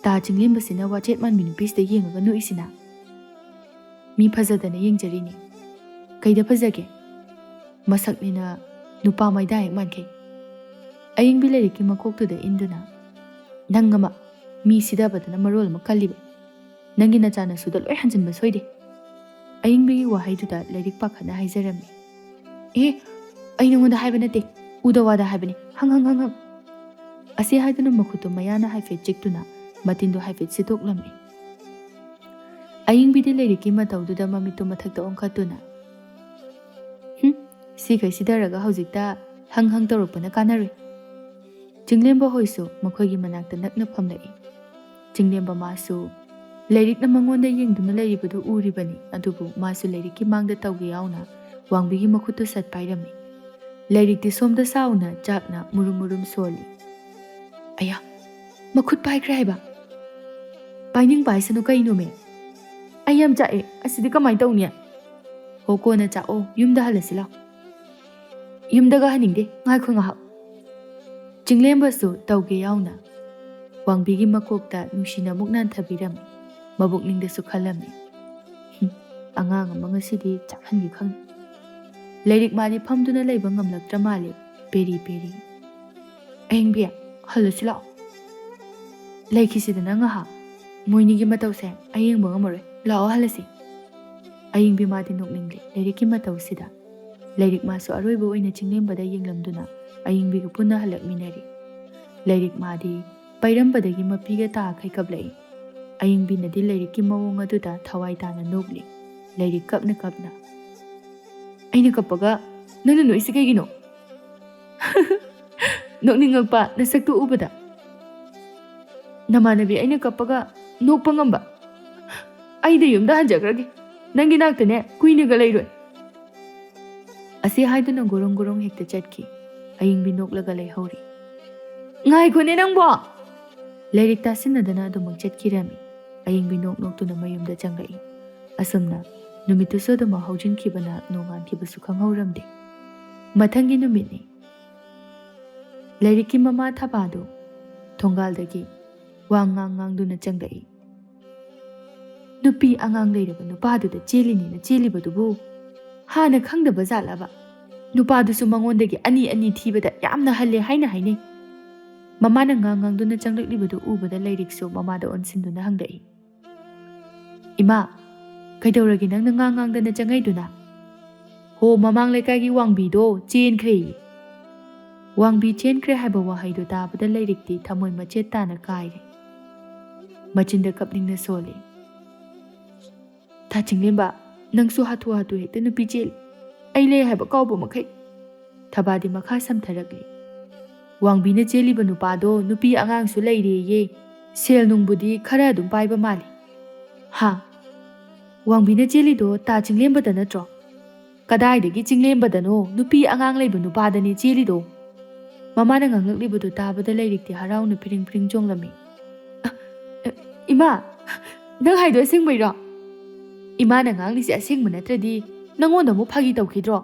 ꯇꯥ ꯆꯤꯡꯂꯦꯝꯕꯁꯤꯅ ꯋꯥꯆꯦꯠ ꯃꯥꯟꯕꯤ ꯅꯨꯄꯤꯁꯤꯗ ꯌꯦꯡꯉꯒ ꯅꯣꯛꯏꯁꯤꯅ?" "ꯃꯤ ꯐꯖꯗꯅ ꯌꯦꯡꯖꯔꯤꯅꯤ꯫ ꯀꯩꯗ ꯐꯖꯒꯦ? ꯃꯁꯛꯅꯤꯅ ꯅꯨꯄꯥ ꯃꯥꯏꯗꯥ ꯍꯦꯛ ꯃꯥꯟꯈꯩ꯫" ꯑꯌꯤꯡꯕꯤ ꯂꯥꯏꯔꯤꯛꯀꯤ ꯃꯀꯣꯛꯇꯨꯗ ꯏꯟꯗꯨꯅ, "ꯅꯪ ꯑꯃ, ꯃꯤ ꯁꯤꯗꯕꯗꯅ ꯃꯔꯣꯜ ꯑꯃ ꯀꯜꯂꯤꯕ꯫ ꯅꯪꯒꯤ ꯅꯆꯥꯅꯁꯨꯗ ꯂꯣꯏ ꯍꯟꯖꯤꯟꯕ ꯁꯣꯏꯗꯦ꯫" ꯑꯌꯤꯡꯕꯤꯒꯤ ꯋꯥꯍꯩꯗꯨꯗ ꯂꯥꯏꯔꯤꯛ ꯄꯥꯈꯠꯅ ꯍꯥꯏꯖꯔꯝꯃꯤ꯫ "ꯑꯦ, ꯑꯩ ꯅꯉꯣꯟꯗ ꯍꯥꯏꯕ ꯅꯠꯇꯦ, ꯎꯗ ꯋꯥꯗ ꯍꯥꯏꯕꯅꯤ, ꯍꯪ ꯍꯪ ꯍꯪ ꯍꯪ꯫" ꯑꯁꯤ ꯍꯥꯏꯗꯨꯅ ꯃꯈꯨꯠꯇꯨ ꯃꯌꯥꯅ ꯍꯥꯏꯐꯦꯠ ꯆꯤꯛꯇꯨꯅ ꯃꯇꯤꯟꯗꯨ ꯍꯥꯏꯐꯦꯠ ꯁꯤꯠꯇꯣꯛꯂꯝꯃꯤ꯫ ꯑꯌꯤꯡꯕꯤꯗꯤ ꯂꯥꯏꯔꯤꯛꯀꯤ ꯃꯇꯧꯗꯨꯗ ꯃꯃꯤꯠꯇꯨ ꯃꯊꯛꯇ ꯑꯣꯟꯈꯠꯇꯨꯅ, "ꯍꯨꯝ, ꯁꯤꯈꯩ ꯁꯤꯗꯔꯒ ꯍꯧꯖꯤꯛꯇ ꯍꯪ ꯍꯪ ꯇꯧꯔꯛꯄꯅ ꯀꯥꯟꯅꯔꯣꯏ꯫" ꯆꯤꯡꯂꯦꯝꯕ ꯍꯣꯏꯁꯨ ꯃꯈꯣꯏꯒꯤ ꯃꯅꯥꯛꯇ ꯅꯛꯅ ꯐꯝꯂꯛꯏ꯫ ꯆꯤꯡꯂꯦꯝꯕ ꯃꯥꯁꯨ ꯂꯥꯏꯔꯤꯛꯅ ꯃꯉꯣꯟꯗ ꯌꯦꯡꯗꯨꯅ ꯂꯩꯔꯤꯕꯗꯨ ꯎꯔꯤꯕꯅꯤ, ꯑꯗꯨꯕꯨ ꯃꯥꯁꯨ ꯂꯥꯏꯔꯤꯛꯀꯤ ꯃꯥꯡꯗ ꯇꯧꯒꯦ ꯌꯥꯎꯅ ꯋꯥꯡꯕꯤꯒꯤ ꯃꯈꯨꯠꯇꯨ ꯁꯠ ꯄꯥꯏꯔꯝꯃꯤ꯫ ꯂꯥꯏꯔꯤꯛꯇꯤ ꯁꯣꯝꯗ ꯁꯥꯎꯅ ꯆꯥꯛꯅ ꯃꯨꯔꯨꯝ ꯃꯨꯔꯨꯝ ꯁꯣꯜꯂꯤ꯫ "ꯑꯌꯥ, ꯃꯈꯨꯠ ꯄꯥꯏꯈ꯭ꯔꯦ ꯍꯥꯏꯕ? ꯄꯥꯏꯅꯤꯡ ꯄꯥꯏꯁꯅꯨ ꯀꯩꯅꯣꯃꯦ? ꯑꯩ ꯌꯥꯝ ꯆꯥꯛꯑꯦ, ꯑꯁꯤꯗꯤ ꯀꯃꯥꯏꯅ ꯇꯧꯅꯤ?" "ꯍꯣ, ꯀꯣꯟꯅ ꯆꯥꯛꯑꯣ, ꯌꯨꯝꯗ ꯍꯜꯂꯁꯤ ꯂꯥꯎ꯫" "ꯌꯨꯝꯗꯒ ꯍꯟꯅꯤꯡꯗꯦ, ꯉꯥꯏꯈꯣ ꯉꯥꯏꯍꯥꯛ꯫" ꯆꯤꯡꯂꯦꯝꯕꯁꯨ ꯇꯧꯒꯦ ꯌꯥꯎꯅ ꯋꯥꯡꯕꯤꯒꯤ ꯃꯀꯣꯛꯇ ꯅꯨꯡꯁꯤꯅ ꯑꯃꯨꯛ ꯅꯥꯟꯊꯕꯤꯔꯝꯃꯤ꯫ ꯃꯕꯨꯛꯅꯤꯡꯗꯁꯨ ꯈꯜꯂꯝꯃꯤ, "ꯍꯨꯝ, ꯑꯉꯥꯡ ꯑꯃ ꯉꯁꯤꯗꯤ ꯆꯥꯛꯍꯟꯒꯦ ꯈꯪꯗꯦ꯫" ꯂꯥꯏꯔꯤꯛ ꯃꯥꯗꯤ ꯐꯝꯗꯨꯅ ꯂꯩꯕ ꯉꯝꯂꯛꯇ꯭ꯔ ꯃꯥꯜꯂꯦ, ꯄꯦꯔꯤ ꯄꯦꯔꯤ꯫ "ꯑꯌꯤꯡꯕꯤ, ꯍꯜꯂꯁꯤ ꯂꯥꯛꯑꯣ꯫ ꯂꯩꯈꯤꯁꯤꯗꯅ ꯉꯥꯏꯍꯥꯛ꯫ ꯃꯣꯏꯅꯤꯒꯤ ꯃꯇꯧꯁꯦ ꯑꯩ ꯌꯦꯡꯕ ꯉꯝꯃꯔꯣꯏ꯫ ꯂꯥꯛꯑꯣ, ꯍꯜꯂꯁꯤ꯫" ꯑꯌꯤꯡꯕꯤ ꯃꯥꯗꯤ ꯅꯣꯛꯅꯤꯡꯂꯦ꯫ ꯂꯥꯏꯔꯤꯛꯀꯤ ꯃꯇꯧꯁꯤꯗ ꯂꯥꯏꯔꯤꯛ ꯃꯥꯁꯨ ꯑꯔꯣꯏꯕ ꯑꯣꯏꯅ ꯆꯤꯡꯂꯦꯝꯕꯗ ꯌꯦꯡꯂꯝꯗꯨꯅ ꯑꯌꯤꯡꯕꯤꯒ ꯄꯨꯟꯅ ꯍꯜꯂꯛꯃꯤꯟꯅꯔꯤ꯫ ꯂꯥꯏꯔꯤꯛ ꯃꯥꯗꯤ ꯄꯩꯔꯝꯕꯗꯒꯤ ꯃꯄꯤꯒ ꯇꯥꯈꯩ ꯀꯞꯂꯛꯏ꯫ ꯑꯌꯤꯡꯕꯤꯅꯗꯤ ꯂꯥꯏꯔꯤꯛꯀꯤ ꯃꯑꯣꯡ ꯑꯗꯨꯗ ꯊꯋꯥꯏ ꯇꯥꯅ ꯅꯣꯛꯂꯤ꯫ ꯂꯥꯏꯔꯤꯛ ꯀꯞꯅ ꯀꯞꯅ, "ꯑꯩꯅ ꯀꯞꯄꯒ ꯅꯪꯅ ꯅꯣꯛꯏꯁꯤ ꯀꯩꯒꯤꯅꯣ?" "ꯅꯣꯛꯅꯤꯡꯉꯛꯄ ꯅꯁꯛꯇꯨ ꯎꯕꯗ꯫ ꯅꯃꯥꯟꯅꯕꯤ ꯑꯩꯅ ꯀꯞꯄꯒ ꯅꯣꯛꯄ ꯉꯝꯕ? ꯑꯩꯗꯤ ꯌꯨꯝꯗ ꯍꯟꯖꯈ꯭ꯔꯒꯦ꯫ ꯅꯪꯒꯤ ꯅꯥꯛꯇꯅꯦ ꯀꯨꯏꯅꯒ ꯂꯩꯔꯣꯏ꯫" ꯑꯁꯤ ꯍꯥꯏꯗꯨꯅ ꯒꯣꯔꯣꯡ ꯒꯣꯔꯣꯡ ꯍꯦꯛꯇ ꯆꯠꯈꯤ꯫ ꯑꯌꯤꯡꯕꯤ ꯅꯣꯛꯂꯒ ꯂꯩꯍꯧꯔꯤ꯫ "ꯉꯥꯏꯈꯣꯅꯦ ꯅꯪꯕꯣ!" ꯂꯥꯏꯔꯤꯛ ꯇꯥꯁꯤꯟꯅꯗꯅ ꯑꯗꯨꯃꯛ ꯆꯠꯈꯤꯔꯝꯃꯤ꯫ ꯑꯌꯤꯡꯕꯤ ꯅꯣꯛ ꯅꯣꯛꯇꯨꯅ ꯃꯌꯨꯝꯗ ꯆꯪꯂꯛꯏ꯫ ꯑꯁꯨꯝꯅ ꯅꯨꯃꯤꯠꯇꯨꯁꯨ ꯑꯗꯨꯃꯛ ꯍꯧꯖꯤꯟꯈꯤꯕꯅ ꯅꯣꯡꯉꯥꯟꯈꯤꯕꯁꯨ ꯈꯪꯍꯧꯔꯝꯗꯦ꯫ ꯃꯊꯪꯒꯤ ꯅꯨꯃꯤꯠꯅꯤ꯫ ꯂꯥꯏꯔꯤꯛꯀꯤ ꯃꯃꯥ ꯊꯕꯥꯗꯨ ꯊꯣꯡꯒꯥꯜꯗꯒꯤ ꯋꯥ ꯉꯥꯡ ꯉꯥꯡꯗꯨꯅ ꯆꯪꯂꯛꯏ꯫ "ꯅꯨꯄꯤ ꯑꯉꯥꯡ ꯂꯩꯔꯕ ꯅꯨꯄꯥꯗꯨꯗ ꯆꯦꯜꯂꯤꯅꯦꯅ ꯆꯦꯜꯂꯤꯕꯗꯨꯕꯨ ꯍꯥꯟꯅ ꯈꯪꯗꯕ ꯖꯥꯠꯂꯕ? ꯅꯨꯄꯥꯗꯨꯁꯨ ꯃꯉꯣꯟꯗꯒꯤ ꯑꯅꯤ ꯑꯅꯤ ꯊꯤꯕꯗ ꯌꯥꯝꯅ ꯍꯜꯂꯦ ꯍꯥꯏꯅ ꯍꯥꯏꯅꯩ꯫" ꯃꯃꯥꯅ ꯉꯥꯡ ꯉꯥꯡꯗꯨꯅ ꯆꯪꯂꯛꯂꯤꯕꯗꯨ ꯎꯕꯗ ꯂꯥꯏꯔꯤꯛꯁꯨ ꯃꯃꯥꯗ ꯑꯣꯟꯁꯤꯟꯗꯨꯅ ꯍꯪꯂꯛꯏ꯫ "ꯏꯃꯥ, ꯀꯩꯗꯧꯔꯒꯦ ꯅꯪꯅ ꯉꯥꯡ ꯉꯥꯡꯗꯅ ꯆꯪꯉꯛꯏꯗꯨꯅ?" "ꯍꯣ, ꯃꯃꯥꯡ ꯂꯩꯀꯥꯏꯒꯤ ꯋꯥꯡꯕꯤꯗꯣ ꯆꯦꯟꯈ꯭ꯔꯦ꯫" ꯋꯥꯡꯕꯤ ꯆꯦꯟꯈ꯭ꯔꯦ ꯍꯥꯏꯕ ꯋꯥꯍꯩꯗꯨ ꯇꯥꯕꯗ ꯂꯥꯏꯔꯤꯛꯇꯤ ꯊꯃꯣꯏ ꯃꯆꯦꯠ ꯇꯥꯅ ꯀꯥꯏꯔꯦ꯫ ꯃꯆꯤꯟꯗ ꯀꯞꯅꯤꯡꯅ ꯁꯣꯜꯂꯤ꯫ "ꯊꯥ ꯆꯤꯡꯂꯦꯝꯕ, ꯅꯪꯁꯨ ꯍꯥꯊꯨ ꯍꯥꯊꯨ ꯍꯦꯛꯇ ꯅꯨꯄꯤ ꯆꯦꯜꯂꯤ꯫ ꯑꯩ ꯂꯩ ꯍꯥꯏꯕ ꯀꯥꯎꯕ ꯃꯈꯩ꯫" ꯊꯕꯥꯗꯤ ꯃꯈꯥ ꯁꯝꯊꯔꯛꯂꯤ꯫ "ꯋꯥꯡꯕꯤꯅ ꯆꯦꯜꯂꯤꯕ ꯅꯨꯄꯥꯗꯣ ꯅꯨꯄꯤ ꯑꯉꯥꯡꯁꯨ ꯂꯩꯔꯦꯌꯦ꯫ ꯁꯦꯜ ꯅꯨꯡꯕꯨꯗꯤ ꯈꯔ ꯑꯗꯨꯝ ꯄꯥꯏꯕ ꯃꯥꯜꯂꯤ꯫" "ꯍꯥ? ꯋꯥꯡꯕꯤꯅ ꯆꯦꯜꯂꯤꯗꯣ ꯇꯥ ꯆꯤꯡꯂꯦꯝꯕꯗ ꯅꯠꯇ꯭ꯔꯣ?" "ꯀꯗꯥꯏꯗꯒꯤ ꯆꯤꯡꯂꯦꯝꯕꯗꯅꯣ? ꯅꯨꯄꯤ ꯑꯉꯥꯡ ꯂꯩꯕ ꯅꯨꯄꯥꯗꯅꯤ ꯆꯦꯜꯂꯤꯗꯣ꯫" ꯃꯃꯥꯅ ꯉꯥꯡꯂꯛꯂꯤꯕꯗꯨ ꯇꯥꯕꯗ ꯂꯥꯏꯔꯤꯛꯇꯤ ꯍꯔꯥꯎꯅ ꯐꯤꯔꯤꯡ ꯐꯤꯔꯤꯡ ꯆꯣꯡꯂꯝꯃꯤ꯫ "ꯑ, ꯑ, ꯏꯃꯥ, ꯅꯪ ꯍꯥꯏꯗꯣ ꯑꯁꯦꯡꯕꯩꯔꯣ?" "ꯏꯃꯥꯅ ꯉꯥꯡꯂꯤꯁꯦ ꯑꯁꯦꯡꯕ ꯅꯠꯇ꯭ꯔꯗꯤ ꯅꯪꯉꯣꯟꯗ ꯑꯃꯨꯛ ꯐꯥꯒꯤ ꯇꯧꯈꯤꯗ꯭ꯔꯣ?"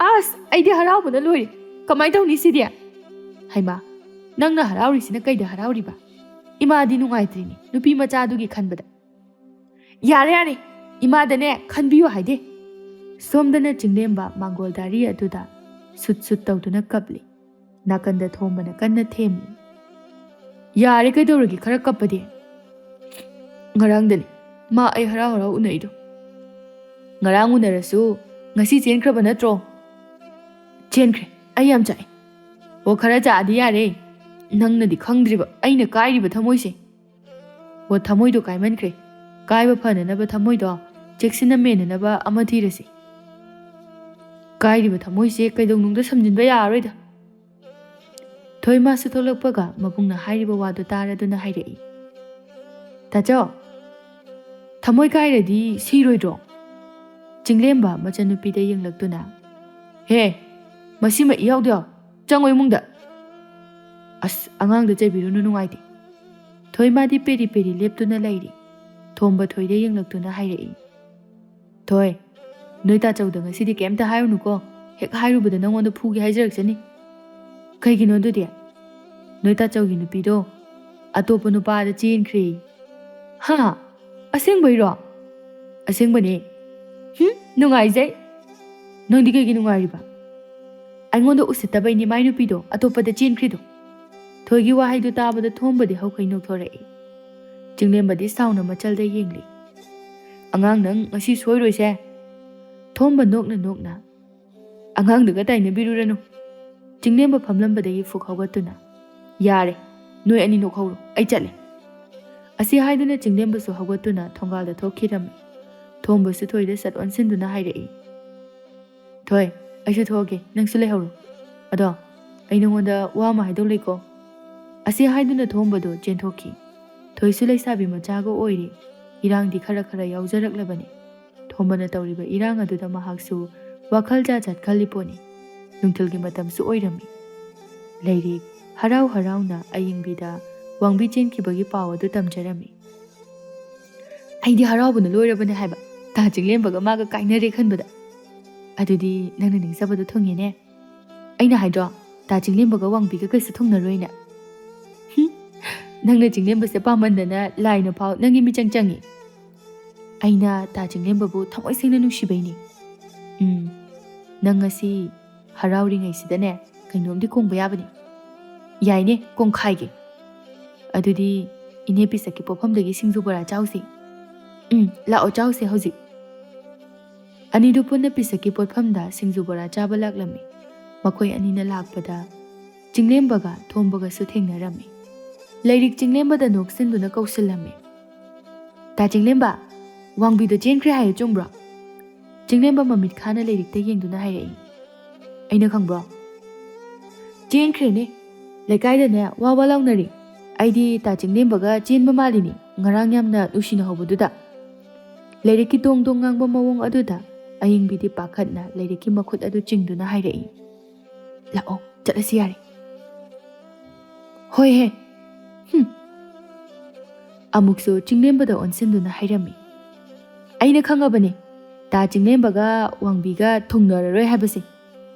"ꯑꯁ, ꯑꯩꯗꯤ ꯍꯔꯥꯎꯕꯅ ꯂꯣꯏꯔꯦ꯫ ꯀꯃꯥꯏ ꯇꯧꯅꯤ ꯁꯤꯗꯤ?" "ꯍꯩꯃꯥ, ꯅꯪꯅ ꯍꯔꯥꯎꯔꯤꯁꯤꯅ ꯀꯩꯗ ꯍꯔꯥꯎꯔꯤꯕ? ꯏꯃꯥꯗꯤ ꯅꯨꯡꯉꯥꯏꯇ꯭ꯔꯤꯅꯤ ꯅꯨꯄꯤ ꯃꯆꯥꯗꯨꯒꯤ ꯈꯟꯕꯗ꯫" "ꯌꯥꯔꯦ, ꯌꯥꯔꯦ, ꯏꯃꯥꯗꯅꯦ ꯈꯟꯕꯤꯌꯨ ꯍꯥꯏꯗꯦ꯫" ꯁꯣꯝꯗꯅ ꯆꯤꯡꯂꯦꯝꯕ ꯃꯥꯡꯒꯣꯜ ꯗꯥꯔꯤ ꯑꯗꯨꯗ ꯁꯨꯠ ꯁꯨꯠ ꯇꯧꯗꯨꯅ ꯀꯞꯂꯤ꯫ ꯅꯥꯀꯟꯗ ꯊꯣꯝꯕꯅ ꯀꯟꯅ ꯊꯦꯝꯃꯤ꯫ "ꯌꯥꯔꯦ, ꯀꯩꯗꯧꯔꯒꯦ ꯈꯔ ꯀꯞꯄꯗꯤ?" "ꯉꯔꯥꯡꯗꯅꯤ ꯃꯥ ꯑꯩ ꯍꯔꯥꯎ ꯍꯔꯥꯎ ꯎꯅꯩꯗꯣ꯫ ꯉꯔꯥꯡ ꯎꯅꯔꯁꯨ ꯉꯁꯤ ꯆꯦꯟꯈ꯭ꯔꯕ ꯅꯠꯇ꯭ꯔꯣ?" "ꯆꯦꯟꯈ꯭ꯔꯦ, ꯑꯩ ꯌꯥꯝ ꯆꯥꯛꯑꯦ꯫" "ꯑꯣ, ꯈꯔ ꯆꯥꯛꯑꯗꯤ ꯌꯥꯔꯦ꯫ ꯅꯪꯅꯗꯤ ꯈꯪꯗ꯭ꯔꯤꯕ ꯑꯩꯅ ꯀꯥꯏꯔꯤꯕ ꯊꯃꯣꯏꯁꯦ꯫" "ꯑꯣ, ꯊꯃꯣꯏꯗꯣ ꯀꯥꯏꯃꯟꯈ꯭ꯔꯦ꯫ ꯀꯥꯏꯕ ꯐꯅꯅꯕ ꯊꯃꯣꯏꯗꯣ ꯆꯦꯛꯁꯤꯟꯅ ꯃꯦꯟꯅꯅꯕ ꯑꯃ ꯊꯤꯔꯁꯤ꯫ ꯀꯥꯏꯔꯤꯕ ꯊꯃꯣꯏꯁꯦ ꯀꯩꯗꯧꯅꯨꯡꯗ ꯁꯝꯖꯤꯟꯕ ꯌꯥꯔꯔꯣꯏꯗ꯫" ꯊꯣꯏꯃꯥꯁꯨ ꯊꯣꯛꯂꯛꯄꯒ ꯃꯕꯨꯡꯅ ꯍꯥꯏꯔꯤꯕ ꯋꯥꯗꯨ ꯇꯥꯔꯗꯨꯅ ꯍꯥꯏꯔꯛꯏ꯫ "ꯇꯥꯆꯧ, ꯊꯃꯣꯏ ꯀꯥꯏꯔꯗꯤ ꯁꯤꯔꯣꯏꯗ꯭ꯔꯣ?" ꯆꯤꯡꯂꯦꯝꯕ ꯃꯆꯟꯅꯨꯄꯤꯗ ꯌꯦꯡꯂꯛꯇꯨꯅ, "ꯍꯦ, ꯃꯁꯤꯃ ꯏꯌꯥꯎꯗ ꯌꯥꯎ, ꯆꯪꯉꯣ ꯏꯃꯨꯡꯗ꯫" "ꯑꯁ, ꯑꯉꯥꯡꯗ ꯆꯩꯕꯤꯔꯨꯅꯨ, ꯅꯨꯡꯉꯥꯏꯇꯦ꯫" ꯊꯣꯏꯃꯥꯗꯤ ꯄꯦꯔꯤ ꯄꯦꯔꯤ ꯂꯦꯞꯇꯨꯅ ꯂꯩꯔꯤ꯫ ꯊꯣꯝꯕ ꯊꯣꯏꯗ ꯌꯦꯡꯂꯛꯇꯨꯅ ꯍꯥꯏꯔꯛꯏ, "ꯊꯣꯏ, ꯅꯣꯏ ꯇꯥꯆꯧꯗ ꯉꯁꯤꯗꯤ ꯀꯩꯝꯇ ꯍꯥꯏꯔꯨꯅꯨꯀꯣ꯫ ꯍꯦꯛ ꯍꯥꯏꯔꯨꯕꯗ ꯅꯪꯉꯣꯟꯗ ꯐꯨꯒꯦ ꯍꯥꯏꯖꯔꯛꯆꯅꯤ꯫" "ꯀꯩꯒꯤꯅꯣ ꯑꯗꯨꯗꯤ?" "ꯅꯣꯏ ꯇꯥꯆꯧꯒꯤ ꯅꯨꯄꯤꯗꯣ ꯑꯇꯣꯞꯄ ꯅꯨꯄꯥꯗ ꯆꯦꯟꯈ꯭ꯔꯦ꯫" "ꯍꯥ? ꯑꯁꯦꯡꯕꯩꯔꯣ?" "ꯑꯁꯦꯡꯕꯅꯦ꯫" "ꯍꯨꯝ, ꯅꯨꯡꯉꯥꯏꯖꯩ꯫" "ꯅꯪꯗꯤ ꯀꯩꯒꯤ ꯅꯨꯡꯉꯥꯏꯔꯤꯕ?" "ꯑꯩꯉꯣꯟꯗ ꯎꯁꯤꯠꯇꯕꯩꯅꯦ ꯃꯥꯏ ꯅꯨꯄꯤꯗꯣ ꯑꯇꯣꯞꯄꯗ ꯆꯦꯟꯈ꯭ꯔꯤꯗꯣ꯫" ꯊꯣꯏꯒꯤ ꯋꯥꯍꯩꯗꯨ ꯇꯥꯕꯗ ꯊꯣꯝꯕꯗꯤ ꯍꯧꯈꯩ ꯅꯣꯛꯊꯣꯔꯛꯏ꯫ ꯆꯤꯡꯂꯦꯝꯕꯗꯤ ꯁꯥꯎꯅ ꯃꯆꯜꯗ ꯌꯦꯡꯂꯤ꯫ "ꯑꯉꯥꯡ, ꯅꯪ ꯉꯁꯤ ꯁꯣꯏꯔꯣꯏꯁꯦ꯫" ꯊꯣꯝꯕ ꯅꯣꯛꯅ ꯅꯣꯛꯅ, "ꯑꯉꯥꯡꯗꯨꯒ ꯇꯥꯏꯅꯕꯤꯔꯨꯔꯅꯨ꯫" ꯆꯤꯡꯂꯦꯝꯕ ꯐꯝꯂꯝꯕꯗꯒꯤ ꯐꯨꯛ ꯍꯧꯒꯠꯇꯨꯅ, "ꯌꯥꯔꯦ, ꯅꯣꯏ ꯑꯅꯤ ꯅꯣꯛꯍꯧꯔꯣ, ꯑꯩ ꯆꯠꯂꯦ꯫" ꯑꯁꯤ ꯍꯥꯏꯗꯨꯅ ꯆꯤꯡꯂꯦꯝꯕꯁꯨ ꯍꯧꯒꯠꯇꯨꯅ ꯊꯣꯡꯒꯥꯜꯗ ꯊꯣꯛꯈꯤꯔꯝꯃꯤ꯫ ꯊꯣꯝꯕꯁꯨ ꯊꯣꯏꯗ ꯁꯠ ꯑꯣꯟꯁꯤꯟꯗꯨꯅ ꯍꯥꯏꯔꯛꯏ, "ꯊꯣꯏ, ꯑꯩꯁꯨ ꯊꯣꯛꯑꯒꯦ, ꯅꯪꯁꯨ ꯂꯩꯍꯧꯔꯣ꯫ ꯑꯗꯣ ꯑꯩ ꯅꯉꯣꯟꯗ ꯋꯥ ꯑꯃ ꯍꯥꯏꯗꯧ ꯂꯩꯀꯣ꯫" ꯑꯁꯤ ꯍꯥꯏꯗꯨꯅ ꯊꯣꯝꯕꯗꯣ ꯆꯦꯟꯊꯣꯛꯈꯤ꯫ ꯊꯣꯏꯁꯨ ꯂꯩꯁꯥꯕꯤ ꯃꯆꯥꯒ ꯑꯣꯏꯔꯤ, ꯏꯔꯥꯡꯗꯤ ꯈꯔ ꯈꯔ ꯌꯥꯎꯖꯔꯛꯂꯕꯅꯤ꯫ ꯊꯣꯝꯕꯅ ꯇꯧꯔꯤꯕ ꯏꯔꯥꯡ ꯑꯗꯨꯗ ꯃꯍꯥꯛꯁꯨ ꯋꯥꯈꯜ ꯖꯥꯠ ꯖꯥꯠ ꯈꯜꯂꯤ ꯄꯣꯠꯅꯤ꯫ ꯅꯨꯡꯊꯤꯜꯒꯤ ꯃꯇꯝꯁꯨ ꯑꯣꯏꯔꯝꯃꯤ꯫ ꯂꯩꯔꯤꯛ ꯍꯔꯥꯎ ꯍꯔꯥꯎꯅ ꯑꯌꯤꯡꯕꯤꯗ ꯋꯥꯡꯕꯤ ꯆꯦꯟꯈꯤꯕꯒꯤ ꯄꯥꯎ ꯑꯗꯨ ꯇꯝꯖꯔꯝꯃꯤ꯫ "ꯑꯩꯗꯤ ꯍꯔꯥꯎꯕꯅ ꯂꯣꯏꯔꯕꯅꯦ ꯍꯥꯏꯕ, ꯇꯥ ꯆꯤꯡꯂꯦꯝꯕꯒ ꯃꯥꯒ ꯀꯥꯏꯅꯔꯦ ꯈꯟꯕꯗ꯫" "ꯑꯗꯨꯗꯤ ꯅꯪꯅ ꯅꯤꯡꯖꯕꯗꯣ ꯊꯨꯡꯉꯦꯅꯦ꯫ ꯑꯩꯅ ꯍꯥꯏꯗ꯭ꯔꯣ, ꯇꯥ ꯆꯤꯡꯂꯦꯝꯕꯒ ꯋꯥꯡꯕꯤꯒ ꯀꯩꯁꯨ ꯊꯨꯡꯅꯔꯣꯏꯅ?" "ꯍꯨꯝ, ꯅꯪꯅ ꯆꯤꯡꯂꯦꯝꯕꯁꯦ ꯄꯥꯝꯃꯟꯗꯅ ꯂꯥꯏꯅ ꯐꯥꯎ ꯅꯪꯒꯤ ꯃꯤꯆꯪ ꯆꯪꯉꯤ꯫" "ꯑꯩꯅ ꯇꯥ ꯆꯤꯡꯂꯦꯝꯕꯕꯨ ꯊꯃꯣꯏ ꯁꯦꯡꯅ ꯅꯨꯡꯁꯤꯕꯩꯅꯤ꯫" "ꯎꯝ, ꯅꯪ ꯉꯁꯤ ꯍꯔꯥꯎꯔꯤꯉꯩꯁꯤꯗꯅꯦ, ꯀꯩꯅꯣꯝꯗꯤ ꯀꯣꯡꯕ ꯌꯥꯕꯅꯤ꯫ ꯌꯥꯏꯅꯦ, ꯀꯣꯡꯈꯥꯏꯒꯦ꯫ ꯑꯗꯨꯗꯤ ꯏꯅꯦ ꯄꯤꯁꯛꯀꯤ ꯄꯣꯠꯐꯝꯗꯒꯤ ꯁꯤꯡꯖꯨ ꯕꯣꯔꯥ ꯆꯥꯎꯁꯤ꯫ ꯎꯝ, ꯂꯥꯛꯑꯣ, ꯆꯥꯎꯁꯦ ꯍꯧꯖꯤꯛ꯫ ꯑꯅꯤꯗꯨ ꯄꯨꯟꯅ ꯄꯤꯁꯛꯀꯤ ꯄꯣꯠꯐꯝꯗ ꯁꯤꯡꯖꯨ ꯕꯣꯔꯥ ꯆꯥꯕ ꯂꯥꯛꯂꯝꯃꯤ꯫ ꯃꯈꯣꯏ ꯑꯅꯤꯅ ꯂꯥꯛꯄꯗ ꯆꯤꯡꯂꯦꯝꯕꯒ ꯊꯣꯝꯕꯒꯁꯨ ꯊꯦꯡꯅꯔꯝꯃꯤ꯫ ꯂꯩꯔꯤꯛ ꯆꯤꯡꯂꯦꯝꯕꯗ ꯅꯣꯛꯁꯤꯟꯗꯨꯅ ꯀꯧꯁꯤꯜꯂꯝꯃꯤ꯫ "ꯇꯥ ꯆꯤꯡꯂꯦꯝꯕ, ꯋꯥꯡꯕꯤꯗꯣ ꯆꯦꯟꯈ꯭ꯔꯦ ꯍꯥꯏꯌꯦ, ꯆꯨꯝꯕ꯭ꯔꯣ?" ꯆꯤꯡꯂꯦꯝꯕ ꯃꯃꯤꯠ ꯈꯥꯅ ꯂꯩꯔꯤꯛꯇ ꯌꯦꯡꯗꯨꯅ ꯍꯥꯏꯔꯛꯏ꯫ "ꯑꯩꯅ ꯈꯪꯕ꯭ꯔꯣ?" "ꯆꯦꯟꯈ꯭ꯔꯦꯅꯦ꯫ ꯂꯩꯀꯥꯏꯗꯅꯦ ꯋꯥ ꯋꯥ ꯂꯥꯎꯅꯔꯤ꯫ ꯑꯩꯗꯤ ꯇꯥ ꯆꯤꯡꯂꯦꯝꯕꯒ ꯆꯦꯟꯕ ꯃꯥꯜꯂꯤꯅꯤ, ꯉꯔꯥꯡ ꯌꯥꯝꯅ ꯅꯨꯡꯁꯤꯅꯍꯧꯕꯗꯨꯗ꯫" ꯂꯩꯔꯤꯛꯀꯤ ꯗꯣꯡ ꯗꯣꯡ ꯉꯥꯡꯕ ꯃꯑꯣꯡ ꯑꯗꯨꯗ ꯑꯌꯤꯡꯕꯤꯗꯤ ꯄꯥꯈꯠꯅ ꯂꯩꯔꯤꯛꯀꯤ ꯃꯈꯨꯠ ꯑꯗꯨ ꯆꯤꯡꯗꯨꯅ ꯍꯥꯏꯔꯛꯏ꯫ "ꯂꯥꯛꯑꯣ, ꯆꯠꯂꯁꯤ ꯌꯥꯔꯦ꯫" "ꯍꯣꯏꯍꯦ꯫ ꯍꯨꯝ꯫" ꯑꯃꯨꯛꯁꯨ ꯆꯤꯡꯂꯦꯝꯕꯗ ꯑꯣꯟꯁꯤꯟꯗꯨꯅ ꯍꯥꯏꯔꯝꯃꯤ꯫ "ꯑꯩꯅ ꯈꯪꯉꯕꯅꯤ, ꯇꯥ ꯆꯤꯡꯂꯦꯝꯕꯒ ꯋꯥꯡꯕꯤꯒ ꯊꯨꯡꯅꯔꯔꯣꯏ ꯍꯥꯏꯕꯁꯦ꯫"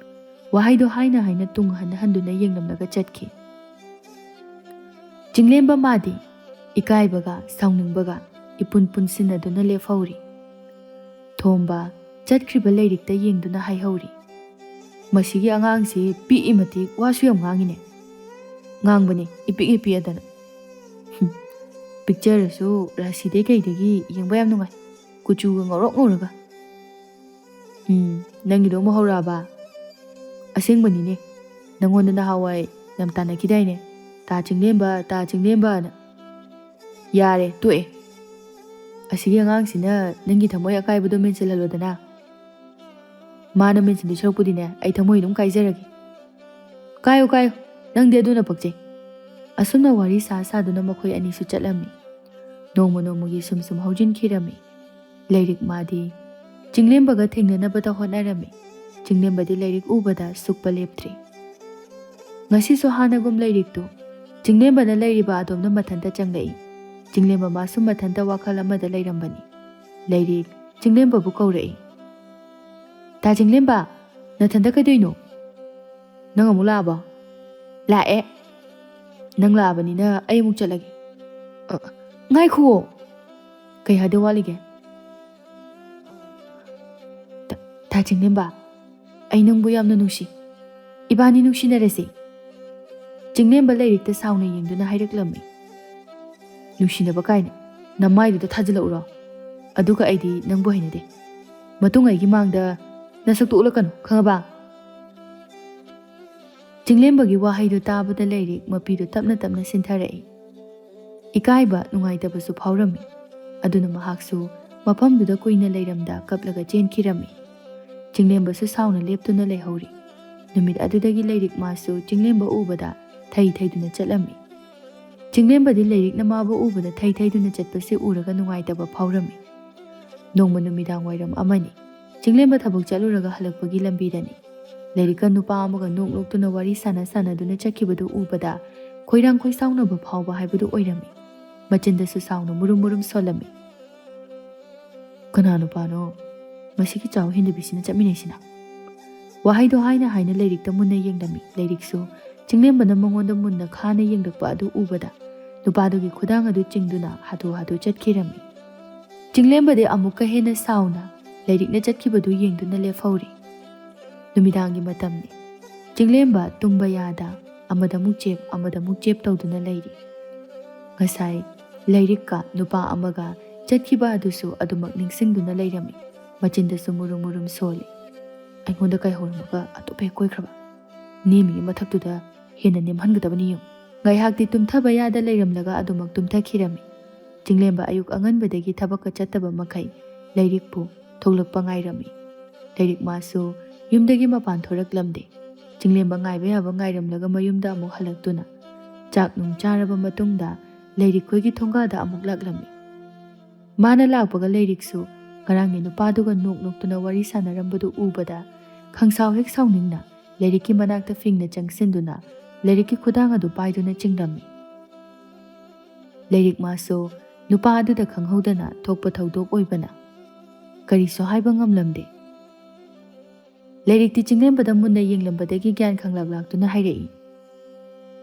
ꯋꯥꯍꯩꯗꯣ ꯍꯥꯏꯅ ꯍꯥꯏꯅ ꯇꯨꯡ ꯍꯟ ꯍꯟꯗꯨꯅ ꯌꯦꯡꯂꯝꯂꯒ ꯆꯠꯈꯤ꯫ ꯆꯤꯡꯂꯦꯝꯕ ꯃꯥꯗꯤ ꯏꯀꯥꯏꯕꯒ ꯁꯥꯎꯅꯤꯡꯕꯒ ꯏꯄꯨꯟ ꯄꯨꯟꯁꯤꯟꯅꯗꯨꯅ ꯂꯦꯞꯍꯧꯔꯤ꯫ ꯊꯣꯝꯕ ꯆꯠꯈ꯭ꯔꯤꯕ ꯂꯩꯔꯤꯛꯇ ꯌꯦꯡꯗꯨꯅ ꯍꯥꯏꯍꯧꯔꯤ꯫ "ꯃꯁꯤꯒꯤ ꯑꯉꯥꯡꯁꯤ ꯄꯤꯛꯏ ꯃꯇꯤꯛ ꯋꯥꯁꯨ ꯌꯥꯝ ꯉꯥꯡꯉꯤꯅꯦ꯫" "ꯉꯥꯡꯕꯅꯦ, ꯏꯄꯤꯛ ꯏꯄꯤꯛꯑꯗꯅ꯫" "ꯍꯨꯝ, ꯄꯤꯛꯆꯔꯁꯨ ꯔꯥꯁꯤꯗꯩ ꯀꯩꯗꯒꯤ ꯌꯦꯡꯕ ꯌꯥꯝ ꯅꯨꯡꯉꯥꯏ, ꯀꯨꯆꯨꯒ ꯉꯧꯔꯣꯛ ꯉꯧꯔꯒ꯫" "ꯎꯝ, ꯅꯪꯒꯤꯗꯣ ꯑꯃꯨꯛ ꯍꯧꯔꯛꯑꯕ?" "ꯑꯁꯦꯡꯕꯅꯤꯅꯦ, ꯅꯪꯉꯣꯟꯗ ꯅꯍꯥꯟꯋꯥꯏ ꯌꯥꯝ ꯇꯥꯟꯅꯈꯤꯗꯥꯏꯅꯦ, 'ꯇꯥ ꯆꯤꯡꯂꯦꯝꯕ, ꯇꯥ ꯆꯤꯡꯂꯦꯝꯕꯅ?'" "ꯌꯥꯔꯦ, ꯇꯣꯛꯑꯦ꯫ ꯑꯁꯤꯒꯤ ꯑꯉꯥꯡꯁꯤꯅ ꯅꯪꯒꯤ ꯊꯃꯣꯏ ꯑꯀꯥꯏꯕꯗꯣ ꯃꯦꯟꯁꯤꯜꯍꯜꯂꯣꯗꯅ꯫ ꯃꯥꯅ ꯃꯦꯟꯁꯤꯟꯗꯣꯏ ꯁꯔꯨꯛꯄꯨꯗꯤꯅꯦ, ꯑꯩ ꯊꯃꯣꯏ ꯑꯗꯨꯝ ꯀꯥꯏꯖꯔꯒꯦ꯫" "ꯀꯥꯏꯌꯨ, ꯀꯥꯏꯌꯨ, ꯅꯪꯗꯤ ꯑꯗꯨꯅ ꯄꯛꯆꯩ꯫" ꯑꯁꯨꯝꯅ ꯋꯥꯔꯤ ꯁꯥ ꯁꯥꯗꯨꯅ ꯃꯈꯣꯏ ꯑꯅꯤꯁꯨ ꯆꯠꯂꯝꯃꯤ꯫ ꯅꯣꯡꯃ ꯅꯣꯡꯃꯒꯤ ꯁꯨꯝ ꯁꯨꯝ ꯍꯧꯖꯤꯟꯈꯤꯔꯝꯃꯤ꯫ ꯂꯩꯔꯤꯛ ꯃꯥꯗꯤ ꯆꯤꯡꯂꯦꯝꯕꯒ ꯊꯦꯡꯅꯅꯕꯗ ꯍꯣꯠꯅꯔꯝꯃꯤ꯫ ꯆꯤꯡꯂꯦꯝꯕꯗꯤ ꯂꯩꯔꯤꯛ ꯎꯕꯗ ꯁꯨꯛꯄ ꯂꯦꯞꯇ꯭ꯔꯤ꯫ ꯉꯁꯤꯁꯨ ꯍꯥꯟꯅꯒꯨꯝ ꯂꯩꯔꯤꯛꯇꯨ ꯆꯤꯡꯂꯦꯝꯕꯅ ꯂꯩꯔꯤꯕ ꯑꯗꯣꯝꯗ ꯃꯊꯟꯇ ꯆꯪꯂꯛꯏ꯫ ꯆꯤꯡꯂꯦꯝꯕ ꯃꯥꯁꯨ ꯃꯊꯟꯇ ꯋꯥꯈꯜ ꯑꯃꯗ ꯂꯩꯔꯝꯕꯅꯤ꯫ ꯂꯩꯔꯤꯛ ꯆꯤꯡꯂꯦꯝꯕꯕꯨ ꯀꯧꯔꯛꯏ꯫ "ꯇꯥ ꯆꯤꯡꯂꯦꯝꯕ, ꯅꯊꯟꯇ ꯀꯩꯗꯧꯏꯅꯣ? ꯅꯪ ꯑꯃꯨꯛ ꯂꯥꯛꯑꯕꯣ?" "ꯂꯥꯛꯑꯦ꯫ ꯅꯪ ꯂꯥꯛꯑꯕꯅꯤꯅ ꯑꯩ ꯑꯃꯨꯛ ꯆꯠꯂꯒꯦ꯫" "ꯑ, ꯉꯥꯏꯈꯨꯑꯣ꯫ ꯀꯩ ꯍꯥꯏꯗꯧ ꯋꯥꯠꯂꯤꯒꯦ?" "ꯇꯥ, ꯇꯥ ꯆꯤꯡꯂꯦꯝꯕ, ꯑꯩ ꯅꯪꯕꯨ ꯌꯥꯝꯅ ꯅꯨꯡꯁꯤ꯫ "ꯏꯕꯥꯅꯤ ꯅꯨꯡꯁꯤꯅꯔꯁꯤ," ꯆꯤꯡꯂꯦꯝꯕ ꯂꯥꯏꯔꯤꯛꯇ ꯁꯥꯎꯅ ꯌꯦꯡꯗꯨꯅ ꯍꯥꯏꯔꯛꯂꯝꯃꯤ꯫ "ꯅꯨꯡꯁꯤꯅꯕ ꯀꯥꯏꯅ ꯅꯃꯥꯏꯗꯨꯗ ꯊꯥꯖꯤꯜꯂꯛꯎꯔꯣ? ꯑꯗꯨꯒ ꯑꯩꯗꯤ ꯅꯪꯕꯨ ꯍꯩꯅꯗꯦ꯫ ꯃꯇꯨꯡ ꯑꯩꯒꯤ ꯃꯥꯡꯗ ꯅꯁꯛꯇꯨ ꯎꯠꯂꯛꯀꯅꯨ, ꯈꯪꯉꯕ?" ꯆꯤꯡꯂꯦꯝꯕꯒꯤ ꯋꯥꯍꯩꯗꯨ ꯇꯥꯕꯗ ꯂꯥꯏꯔꯤꯛ ꯃꯄꯤꯗꯨ ꯇꯞꯅ ꯇꯞꯅ ꯁꯤꯟꯊꯔꯛꯏ꯫ ꯏꯀꯥꯏꯕ, ꯅꯨꯡꯉꯥꯏꯇꯕꯁꯨ ꯐꯥꯎꯔꯝꯃꯤ꯫ ꯑꯗꯨꯅ ꯃꯍꯥꯛꯁꯨ ꯃꯐꯝꯗꯨꯗ ꯀꯨꯏꯅ ꯂꯩꯔꯝꯗ ꯀꯞꯂꯒ ꯆꯦꯟꯈꯤꯔꯝꯃꯤ꯫ ꯆꯤꯡꯂꯦꯝꯕꯁꯨ ꯁꯥꯎꯅ ꯂꯦꯞꯇꯨꯅ ꯂꯩꯍꯧꯔꯤ꯫ ꯅꯨꯃꯤꯠ ꯑꯗꯨꯗꯒꯤ ꯂꯥꯏꯔꯤꯛ ꯃꯥꯁꯨ ꯆꯤꯡꯂꯦꯝꯕ ꯎꯕꯗ ꯊꯩ ꯊꯩꯗꯨꯅ ꯆꯠꯂꯝꯃꯤ꯫ ꯆꯤꯡꯂꯦꯝꯕꯗꯤ ꯂꯥꯏꯔꯤꯛꯅ ꯃꯥꯕꯨ ꯎꯕꯗ ꯊꯩ ꯊꯩꯗꯨꯅ ꯆꯠꯄꯁꯤ ꯎꯔꯒ ꯅꯨꯡꯉꯥꯏꯇꯕ ꯐꯥꯎꯔꯝꯃꯤ꯫ ꯅꯣꯡꯃ ꯅꯨꯃꯤꯗꯥꯡ ꯋꯥꯏꯔꯝ ꯑꯃꯅꯤ꯫ ꯆꯤꯡꯂꯦꯝꯕ ꯊꯕꯛ ꯆꯠꯂꯨꯔꯒ ꯍꯜꯂꯛꯄꯒꯤ ꯂꯝꯕꯤꯗꯅꯤ꯫ ꯂꯥꯏꯔꯤꯛꯀ ꯅꯨꯄꯥ ꯑꯃꯒ ꯅꯣꯛ ꯅꯣꯛꯇꯨꯅ ꯋꯥꯔꯤ ꯁꯥꯟꯅ ꯁꯥꯟꯅꯗꯨꯅ ꯆꯠꯈꯤꯕꯗꯨ ꯎꯕꯗ ꯈꯣꯏꯔꯥꯡ ꯈꯣꯏꯁꯥꯎꯅꯕ ꯐꯥꯎꯕ ꯍꯥꯏꯕꯗꯨ ꯑꯣꯏꯔꯝꯃꯤ꯫ ꯃꯆꯤꯟꯗꯁꯨ ꯁꯥꯎꯅ ꯃꯨꯔꯨꯝ ꯃꯨꯔꯨꯝ ꯁꯣꯜꯂꯝꯃꯤ꯫ "ꯀꯅꯥ ꯅꯨꯄꯥꯅꯣ ꯃꯁꯤꯒꯤ ꯆꯥꯎ ꯍꯦꯟꯗꯕꯤꯁꯤꯅ ꯆꯠꯃꯤꯟꯅꯩꯁꯤꯅ?" ꯋꯥꯍꯩꯗꯣ ꯍꯥꯏꯅ ꯍꯥꯏꯅ ꯂꯥꯏꯔꯤꯛꯇ ꯃꯨꯟꯅ ꯌꯦꯡꯂꯝꯃꯤ꯫ ꯂꯥꯏꯔꯤꯛꯁꯨ ꯆꯤꯡꯂꯦꯝꯕꯅ ꯃꯉꯣꯟꯗ ꯃꯨꯟꯅ ꯈꯥꯅ ꯌꯦꯡꯂꯛꯄ ꯑꯗꯨ ꯎꯕꯗ ꯅꯨꯄꯥꯗꯨꯒꯤ ꯈꯨꯗꯥꯡ ꯑꯗꯨ ꯆꯤꯡꯗꯨꯅ ꯍꯥꯊꯨ ꯍꯥꯊꯨ ꯆꯠꯈꯤꯔꯝꯃꯤ꯫ ꯆꯤꯡꯂꯦꯝꯕꯗꯤ ꯑꯃꯨꯛꯀ ꯍꯦꯟꯅ ꯁꯥꯎꯅ ꯂꯥꯏꯔꯤꯛꯅ ꯆꯠꯈꯤꯕꯗꯨ ꯌꯦꯡꯗꯨꯅ ꯂꯦꯞꯍꯧꯔꯤ꯫ ꯅꯨꯃꯤꯗꯥꯡꯒꯤ ꯃꯇꯝꯅꯤ꯫ ꯆꯤꯡꯂꯦꯝꯕ ꯇꯨꯝꯕ ꯌꯥꯗ ꯑꯃꯗ ꯑꯃꯨꯛ ꯆꯦꯞ, ꯑꯃꯗ ꯑꯃꯨꯛ ꯆꯦꯞ ꯇꯧꯗꯨꯅ ꯂꯩꯔꯤ꯫ ꯉꯁꯥꯏ ꯂꯥꯏꯔꯤꯛꯀ ꯅꯨꯄꯥ ꯑꯃꯒ ꯆꯠꯈꯤꯕ ꯑꯗꯨꯁꯨ ꯑꯗꯨꯃꯛ ꯅꯤꯡꯁꯤꯡꯗꯨꯅ ꯂꯩꯔꯝꯃꯤ꯫ ꯃꯆꯤꯟꯗꯁꯨ ꯃꯨꯔꯨꯝ ꯃꯨꯔꯨꯝ ꯁꯣꯜꯂꯤ꯫ "ꯑꯩꯉꯣꯟꯗ ꯀꯥꯏꯍꯧꯔꯝꯃꯒ ꯑꯇꯣꯞꯄ ꯍꯦꯛ ꯀꯣꯏꯈ꯭ꯔꯕ? ꯅꯦꯝꯃꯤꯉꯩ ꯃꯊꯛꯇꯨꯗ ꯍꯦꯟꯅ ꯅꯦꯝꯍꯟꯒꯗꯕꯅꯤ ꯌꯦꯡꯉꯨ꯫" ꯉꯥꯏꯍꯥꯛꯇꯤ ꯇꯨꯝꯊꯕ ꯌꯥꯗ ꯂꯩꯔꯝꯂꯒ ꯑꯗꯨꯃꯛ ꯇꯨꯝꯊꯈꯤꯔꯝꯃꯤ꯫ ꯆꯤꯡꯂꯦꯝꯕ ꯑꯌꯨꯛ ꯑꯉꯟꯕꯗꯒꯤ ꯊꯕꯛꯀ ꯆꯠꯇꯕ ꯃꯈꯩ ꯂꯥꯏꯔꯤꯛꯄꯨ ꯊꯣꯛꯂꯛꯄ ꯉꯥꯏꯔꯝꯃꯤ꯫ ꯂꯥꯏꯔꯤꯛ ꯃꯥꯁꯨ ꯌꯨꯝꯗꯒꯤ ꯃꯄꯥꯟ ꯊꯣꯔꯛꯂꯝꯗꯦ꯫ ꯆꯤꯡꯂꯦꯝꯕ ꯉꯥꯏꯕ ꯌꯥꯕ ꯉꯥꯏꯔꯝꯂꯒ ꯃꯌꯨꯝꯗ ꯑꯃꯨꯛ ꯍꯜꯂꯛꯇꯨꯅ ꯆꯥꯛ ꯅꯨꯡ ꯆꯥꯔꯕ ꯃꯇꯨꯡꯗ ꯂꯥꯏꯔꯤꯛ ꯈꯣꯏꯒꯤ ꯊꯣꯡꯒꯥꯗ ꯑꯃꯨꯛ ꯂꯥꯛꯂꯝꯃꯤ꯫ ꯃꯥꯅ ꯂꯥꯛꯄꯒ ꯂꯥꯏꯔꯤꯛꯁꯨ ꯉꯔꯥꯡꯒꯤ ꯅꯨꯄꯥꯗꯨꯒ ꯅꯣꯛ ꯅꯣꯛꯇꯨꯅ ꯋꯥꯔꯤ ꯁꯥꯟꯅꯔꯝꯕꯗꯨ ꯎꯕꯗ ꯈꯪꯁꯥꯎ ꯍꯦꯛ ꯁꯥꯎꯅꯤꯡꯅ ꯂꯥꯏꯔꯤꯛꯀꯤ ꯃꯅꯥꯛꯇ ꯐꯤꯡꯅ ꯆꯪꯁꯤꯟꯗꯨꯅ ꯂꯥꯏꯔꯤꯛꯀꯤ ꯈꯨꯗꯥꯡ ꯑꯗꯨ ꯄꯥꯏꯗꯨꯅ ꯆꯤꯡꯂꯝꯃꯤ꯫ ꯂꯥꯏꯔꯤꯛ ꯃꯥꯁꯨ ꯅꯨꯄꯥ ꯑꯗꯨꯗ ꯈꯪꯍꯧꯗꯅ ꯊꯣꯛꯄ ꯊꯧꯗꯣꯛ ꯑꯣꯏꯕꯅ ꯀꯔꯤꯁꯨ ꯍꯥꯏꯕ ꯉꯝꯂꯝꯗꯦ꯫ ꯂꯥꯏꯔꯤꯛꯇꯤ ꯆꯤꯡꯂꯦꯝꯕꯗ ꯃꯨꯟꯅ ꯌꯦꯡꯂꯝꯕꯗꯒꯤ ꯒ꯭ꯌꯥꯟ ꯈꯪꯂꯥꯛ ꯂꯥꯛꯇꯨꯅ ꯍꯥꯏꯔꯛꯏ,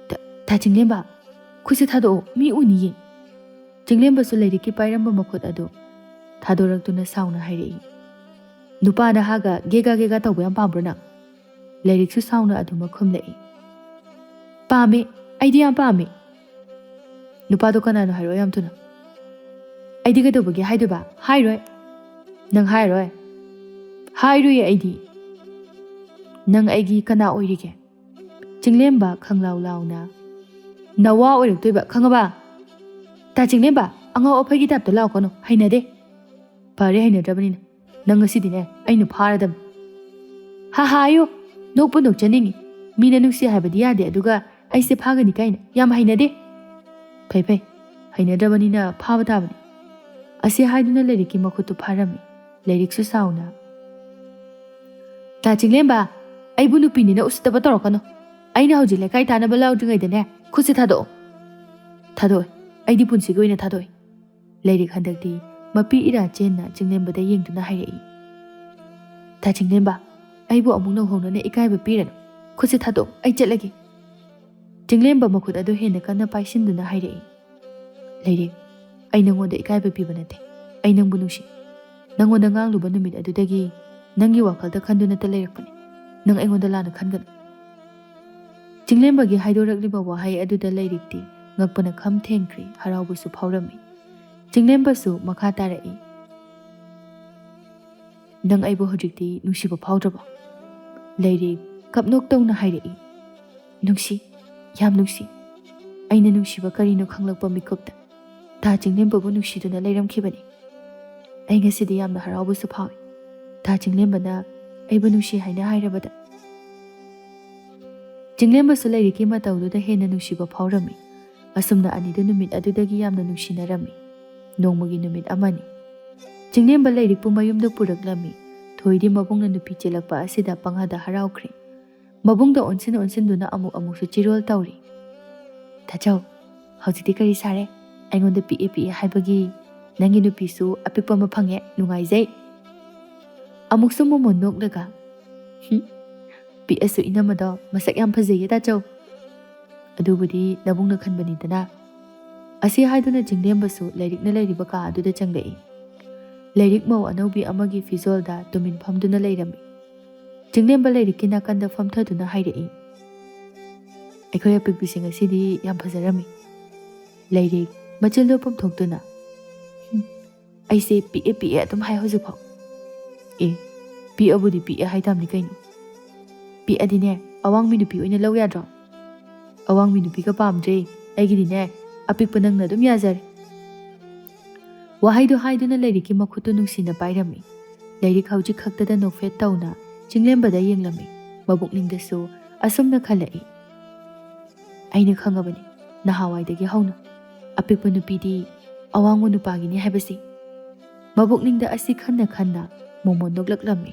"ꯇ-, ꯇꯥ ꯆꯤꯡꯂꯦꯝꯕ, ꯈꯨꯠꯁꯦ ꯊꯥꯗꯣꯛꯑꯣ, ꯃꯤ ꯎꯅꯤꯌꯦ꯫" ꯆꯤꯡꯂꯦꯝꯕꯁꯨ ꯂꯥꯏꯔꯤꯛꯀꯤ ꯄꯥꯏꯔꯝꯕ ꯃꯈꯨꯠ ꯑꯗꯨ ꯊꯥꯗꯣꯔꯛꯇꯨꯅ ꯁꯥꯎꯅ ꯍꯥꯏꯔꯛꯏ, "ꯅꯨꯄꯥ ꯅꯍꯥꯒ ꯒꯦꯒꯥ ꯒꯦꯒꯥ ꯇꯧꯕ ꯌꯥꯝ ꯄꯥꯝꯕ꯭ꯔꯣ ꯅꯪ? ꯂꯥꯏꯔꯤꯛꯁꯨ ꯁꯥꯎꯅ ꯑꯗꯨꯃꯛ ꯈꯨꯝꯂꯛꯏ꯫ "ꯄꯥꯝꯃꯤ, ꯑꯩꯗꯤ ꯌꯥꯝ ꯄꯥꯝꯃꯤ꯫ ꯅꯨꯄꯥꯗꯣ ꯀꯅꯥꯅꯣ ꯍꯥꯏꯔꯛꯑꯣ ꯌꯥꯝ ꯊꯨꯅ꯫" "ꯑꯩꯗꯤ ꯀꯩꯗꯧꯕꯒꯤ ꯍꯥꯏꯗꯣꯏꯕ? ꯍꯥꯏꯔꯣꯏ꯫" "ꯅꯪ ꯍꯥꯏꯔꯣꯏ?" "ꯍꯥꯏꯔꯣꯏꯌꯦ ꯑꯩꯗꯤ꯫ ꯅꯪ ꯑꯩꯒꯤ ꯀꯅꯥ ꯑꯣꯏꯔꯤꯒꯦ?" ꯆꯤꯡꯂꯦꯝꯕ ꯈꯪꯂꯥꯎ ꯂꯥꯎꯅ꯫ "ꯅꯋꯥ ꯑꯣꯏꯔꯛꯇꯣꯏꯕ, ꯈꯪꯉꯕ?" "ꯇꯥ ꯆꯤꯡꯂꯦꯝꯕ, ꯑꯉꯥꯎ ꯑꯐꯩꯒꯤ ꯇꯥꯏꯞꯇ ꯂꯥꯛꯀꯅꯨ, ꯍꯩꯅꯗꯦ꯫" "ꯐꯔꯦ, ꯍꯩꯅꯗ꯭ꯔꯕꯅꯤꯅ꯫ ꯅꯪ ꯉꯁꯤꯗꯤꯅꯦ, ꯑꯩꯅ ꯐꯥꯔꯗꯕꯅꯤ꯫" "ꯍꯥ ꯍꯥ, ꯑꯌꯣ, ꯅꯣꯛꯄꯨ ꯅꯣꯛꯆꯅꯤꯡꯉꯤ꯫ ꯃꯤꯅ ꯅꯨꯡꯁꯤ ꯍꯥꯏꯕꯗꯤ ꯌꯥꯗꯦ, ꯑꯗꯨꯒ ꯑꯩꯁꯦ ꯐꯥꯒꯅꯤ ꯀꯥꯏꯅ ꯌꯥꯝ ꯍꯩꯅꯗꯦ꯫" "ꯐꯩ ꯐꯩ, ꯍꯩꯅꯗ꯭ꯔꯕꯅꯤꯅ ꯐꯥꯕ ꯇꯥꯕꯅꯤ꯫" ꯑꯁꯤ ꯍꯥꯏꯗꯨꯅ ꯂꯥꯏꯔꯤꯛꯀꯤ ꯃꯈꯨꯠꯇꯨ ꯐꯥꯔꯝꯃꯤ꯫ ꯂꯥꯏꯔꯤꯛꯁꯨ ꯁꯥꯎꯅ꯫ "ꯇꯥ ꯆꯤꯡꯂꯦꯝꯕ, ꯑꯩꯕꯨ ꯅꯨꯄꯤꯅꯤꯅ ꯎꯁꯤꯠꯇꯕ ꯇꯧꯔꯛꯀꯅꯨ꯫ ꯑꯩꯅ ꯍꯧꯖꯤꯛ ꯂꯩꯀꯥꯏ ꯇꯥꯅꯕ ꯂꯥꯎꯗ꯭ꯔꯤꯉꯩꯗꯅꯦ, ꯈꯨꯠꯁꯦ ꯊꯥꯗꯣꯛꯑꯣ꯫ ꯊꯥꯗꯣꯛꯑꯣꯏ, ꯑꯩꯗꯤ ꯄꯨꯟꯁꯤꯒꯤ ꯑꯣꯏꯅ ꯊꯥꯗꯣꯛꯑꯣꯏ꯫" ꯂꯥꯏꯔꯤꯛ ꯍꯟꯗꯛꯇꯤ ꯃꯄꯤ ꯏꯔꯥ ꯆꯦꯟꯅ ꯆꯤꯡꯂꯦꯝꯕꯗ ꯌꯦꯡꯗꯨꯅ ꯍꯥꯏꯔꯛꯏ꯫ "ꯇꯥ ꯆꯤꯡꯂꯦꯝꯕ, ꯑꯩꯕꯨ ꯑꯃꯨꯛ ꯅꯧꯍꯧꯅꯅ ꯏꯀꯥꯏꯕ ꯄꯤꯔꯅꯨ꯫ ꯈꯨꯠꯁꯦ ꯊꯥꯗꯣꯛꯑꯣ, ꯑꯩ ꯆꯠꯂꯒꯦ꯫" ꯆꯤꯡꯂꯦꯝꯕ ꯃꯈꯨꯠ ꯑꯗꯨ ꯍꯦꯟꯅ ꯀꯟꯅ ꯄꯥꯏꯁꯤꯟꯗꯨꯅ ꯍꯥꯏꯔꯛꯏ꯫ "ꯂꯥꯏꯔꯤꯛ, ꯑꯩ ꯅꯪꯉꯣꯟꯗ ꯏꯀꯥꯏꯕ ꯄꯤꯕ ꯅꯠꯇꯦ꯫ ꯑꯩ ꯅꯪꯕꯨ ꯅꯨꯡꯁꯤ꯫ ꯅꯪꯉꯣꯟꯗ ꯉꯥꯡꯂꯨꯕ ꯅꯨꯃꯤꯠ ꯑꯗꯨꯗꯒꯤ ꯅꯪꯒꯤ ꯋꯥꯈꯜꯗ ꯈꯟꯗꯨꯅꯇ ꯂꯩꯔꯛꯄꯅꯤ꯫ ꯅꯪ ꯑꯩꯉꯣꯟꯗ ꯂꯥꯟꯅ ꯈꯟꯒꯅꯨ꯫" ꯆꯤꯡꯂꯦꯝꯕꯒꯤ ꯍꯥꯏꯗꯣꯔꯛꯂꯤꯕ ꯋꯥꯍꯩ ꯑꯗꯨꯗ ꯂꯥꯏꯔꯤꯛꯇꯤ ꯉꯛꯄꯅ ꯈꯝ ꯊꯦꯡꯈ꯭ꯔꯦ, ꯍꯔꯥꯎꯕꯁꯨ ꯐꯥꯎꯔꯝꯃꯤ꯫ ꯆꯤꯡꯂꯦꯝꯕꯁꯨ ꯃꯈꯥ ꯇꯥꯔꯛꯏ꯫ "ꯅꯪ ꯑꯩꯕꯨ ꯍꯧꯖꯤꯛꯇꯤ ꯅꯨꯡꯁꯤꯕ ꯐꯥꯎꯗ꯭ꯔꯕꯣ?" ꯂꯥꯏꯔꯤꯛ ꯀꯞꯅꯣꯛ ꯇꯧꯅ ꯍꯥꯏꯔꯛꯏ꯫ "ꯅꯨꯡꯁꯤ, ꯌꯥꯝ ꯅꯨꯡꯁꯤ꯫ ꯑꯩꯅ ꯅꯨꯡꯁꯤꯕ ꯀꯔꯤꯅꯣ ꯈꯪꯂꯛꯄ ꯃꯤꯀꯨꯞꯇ ꯇꯥ ꯆꯤꯡꯂꯦꯝꯕꯕꯨ ꯅꯨꯡꯁꯤꯗꯨꯅ ꯂꯩꯔꯝꯈꯤꯕꯅꯤ꯫ ꯑꯩ ꯉꯁꯤꯗꯤ ꯌꯥꯝꯅ ꯍꯔꯥꯎꯕꯁꯨ ꯐꯥꯎꯏ, ꯇꯥ ꯆꯤꯡꯂꯦꯝꯕꯅ ꯑꯩꯕꯨ ꯅꯨꯡꯁꯤ ꯍꯥꯏꯅ ꯍꯥꯏꯔꯕꯗ꯫" ꯆꯤꯡꯂꯦꯝꯕꯁꯨ ꯂꯥꯏꯔꯤꯛꯀꯤ ꯃꯇꯧꯗꯨꯗ ꯍꯦꯟꯅ ꯅꯨꯡꯁꯤꯕ ꯐꯥꯎꯔꯝꯃꯤ꯫ ꯑꯁꯨꯝꯅ ꯑꯅꯤꯗꯨ ꯅꯨꯃꯤꯠ ꯑꯗꯨꯗꯒꯤ ꯌꯥꯝꯅ ꯅꯨꯡꯁꯤꯅꯔꯝꯃꯤ꯫ ꯅꯣꯡꯃꯒꯤ ꯅꯨꯃꯤꯠ ꯑꯃꯅꯤ꯫ ꯆꯤꯡꯂꯦꯝꯕ ꯂꯥꯏꯔꯤꯛꯄꯨ ꯃꯌꯨꯝꯗ ꯄꯨꯔꯛꯂꯝꯃꯤ꯫ ꯊꯣꯏꯗꯤ ꯃꯕꯨꯡꯅ ꯅꯨꯄꯤ ꯆꯦꯜꯂꯛꯄ ꯑꯁꯤꯗ ꯄꯪꯍꯥꯗ ꯍꯔꯥꯎꯈ꯭ꯔꯦ꯫ ꯃꯕꯨꯡꯗ ꯑꯣꯟꯁꯤꯟ ꯑꯣꯟꯁꯤꯟꯗꯨꯅ ꯑꯃꯨꯛ ꯑꯃꯨꯛꯁꯨ ꯆꯤꯔꯣꯜ ꯇꯧꯔꯤ꯫ "ꯇꯥꯆꯧ, ꯍꯧꯖꯤꯛꯇꯤ ꯀꯔꯤ ꯁꯥꯔꯦ? ꯑꯩꯉꯣꯟꯗ ꯄꯤꯛꯑꯦ ꯄꯤꯛꯑꯦ ꯍꯥꯏꯕꯒꯤ ꯅꯪꯒꯤ ꯅꯨꯄꯤꯁꯨ ꯑꯄꯤꯛꯄ ꯑꯃ ꯐꯪꯉꯦ, ꯅꯨꯡꯉꯥꯏꯖꯩ꯫" ꯑꯃꯨꯛꯁꯨ ꯃꯣꯃꯣꯟ ꯅꯣꯛꯂꯒ, "ꯍꯨꯝ, ꯄꯤꯛꯑꯁꯨ ꯏꯅꯝꯃꯗꯣ ꯃꯁꯛ ꯌꯥꯝ ꯐꯖꯩꯌꯦ ꯇꯥꯆꯧ꯫ ꯑꯗꯨꯕꯨꯗꯤ ꯅꯕꯨꯡꯅ ꯈꯟꯕꯅꯤꯗꯅ꯫" ꯑꯁꯤ ꯍꯥꯏꯗꯨꯅ ꯆꯤꯡꯂꯦꯝꯕꯁꯨ ꯂꯥꯏꯔꯤꯛꯅ ꯂꯩꯔꯤꯕ ꯀꯥ ꯑꯗꯨꯗ ꯆꯪꯂꯛꯏ꯫ ꯂꯥꯏꯔꯤꯛ ꯃꯧ ꯑꯅꯧꯕꯤ ꯑꯃꯒꯤ ꯐꯤꯖꯣꯜꯗ ꯇꯨꯃꯤꯟ ꯐꯝꯗꯨꯅ ꯂꯩꯔꯝꯃꯤ꯫ ꯆꯤꯡꯂꯦꯝꯕ ꯂꯥꯏꯔꯤꯛꯀꯤ ꯅꯥꯀꯟꯗ ꯐꯝꯊꯗꯨꯅ ꯍꯥꯏꯔꯛꯏ꯫ ꯑꯩꯈꯣꯏ ꯑꯄꯤꯛꯄꯤꯁꯤꯡ ꯑꯁꯤꯗꯤ ꯌꯥꯝ ꯐꯖꯔꯝꯃꯤ꯫ ꯂꯥꯏꯔꯤꯛ ꯃꯆꯤꯟꯗꯣ ꯄꯣꯝꯊꯣꯛꯇꯨꯅ, "ꯍꯨꯝ, ꯑꯩꯁꯦ ꯄꯤꯛꯑꯦ ꯄꯤꯛꯑꯦ ꯑꯗꯨꯝ ꯍꯥꯏ ꯍꯧꯖꯤꯛꯐꯥꯎ"꯫ ꯑꯦ, ꯄꯤꯛꯑꯕꯨꯗꯤ ꯄꯤꯛꯑꯦ ꯍꯥꯏꯇꯥꯕꯅꯤ ꯀꯩꯅꯣ꯫ ꯄꯤꯛꯑꯗꯤꯅꯦ, ꯑꯋꯥꯡꯕꯤ ꯅꯨꯄꯤ ꯑꯣꯏꯅ ꯂꯧ ꯌꯥꯗ꯭ꯔꯣ? ꯑꯋꯥꯡꯕꯤ ꯅꯨꯄꯤꯒ ꯄꯥꯝꯗ꯭ꯔꯦ꯫ ꯑꯩꯒꯤꯗꯤꯅꯦ, ꯑꯄꯤꯛꯄ ꯅꯪꯅ ꯑꯗꯨꯝ ꯌꯥꯖꯔꯦ꯫ ꯋꯥꯍꯩꯗꯣ ꯍꯥꯏꯗꯨꯅ ꯂꯥꯏꯔꯤꯛꯀꯤ ꯃꯈꯨꯠꯇꯨ ꯅꯨꯡꯁꯤꯅ ꯄꯥꯏꯔꯝꯃꯤ꯫ ꯂꯥꯏꯔꯤꯛ ꯍꯧꯖꯤꯛ ꯈꯛꯇꯗ ꯅꯣꯛꯐꯦꯠ ꯇꯧꯅ ꯆꯤꯡꯂꯦꯝꯕꯗ ꯌꯦꯡꯂꯝꯃꯤ꯫ ꯃꯕꯨꯛꯅꯤꯡꯗꯁꯨ ꯑꯁꯨꯝꯅ ꯈꯜꯂꯛꯏ, "ꯑꯩꯅ ꯈꯪꯉꯕꯅꯤ, ꯅꯍꯥꯟꯋꯥꯏꯗꯒꯤ ꯍꯧꯅ ꯑꯄꯤꯛꯄ ꯅꯨꯄꯤꯗꯤ ꯑꯋꯥꯡꯕ ꯅꯨꯄꯥꯒꯤꯅꯤ ꯍꯥꯏꯕꯁꯤ"꯫ ꯃꯕꯨꯛꯅꯤꯡꯗ ꯑꯁꯤ ꯈꯟꯅ ꯈꯟꯅ ꯃꯣꯃꯣꯟ ꯅꯣꯛꯂꯛꯂꯝꯃꯤ꯫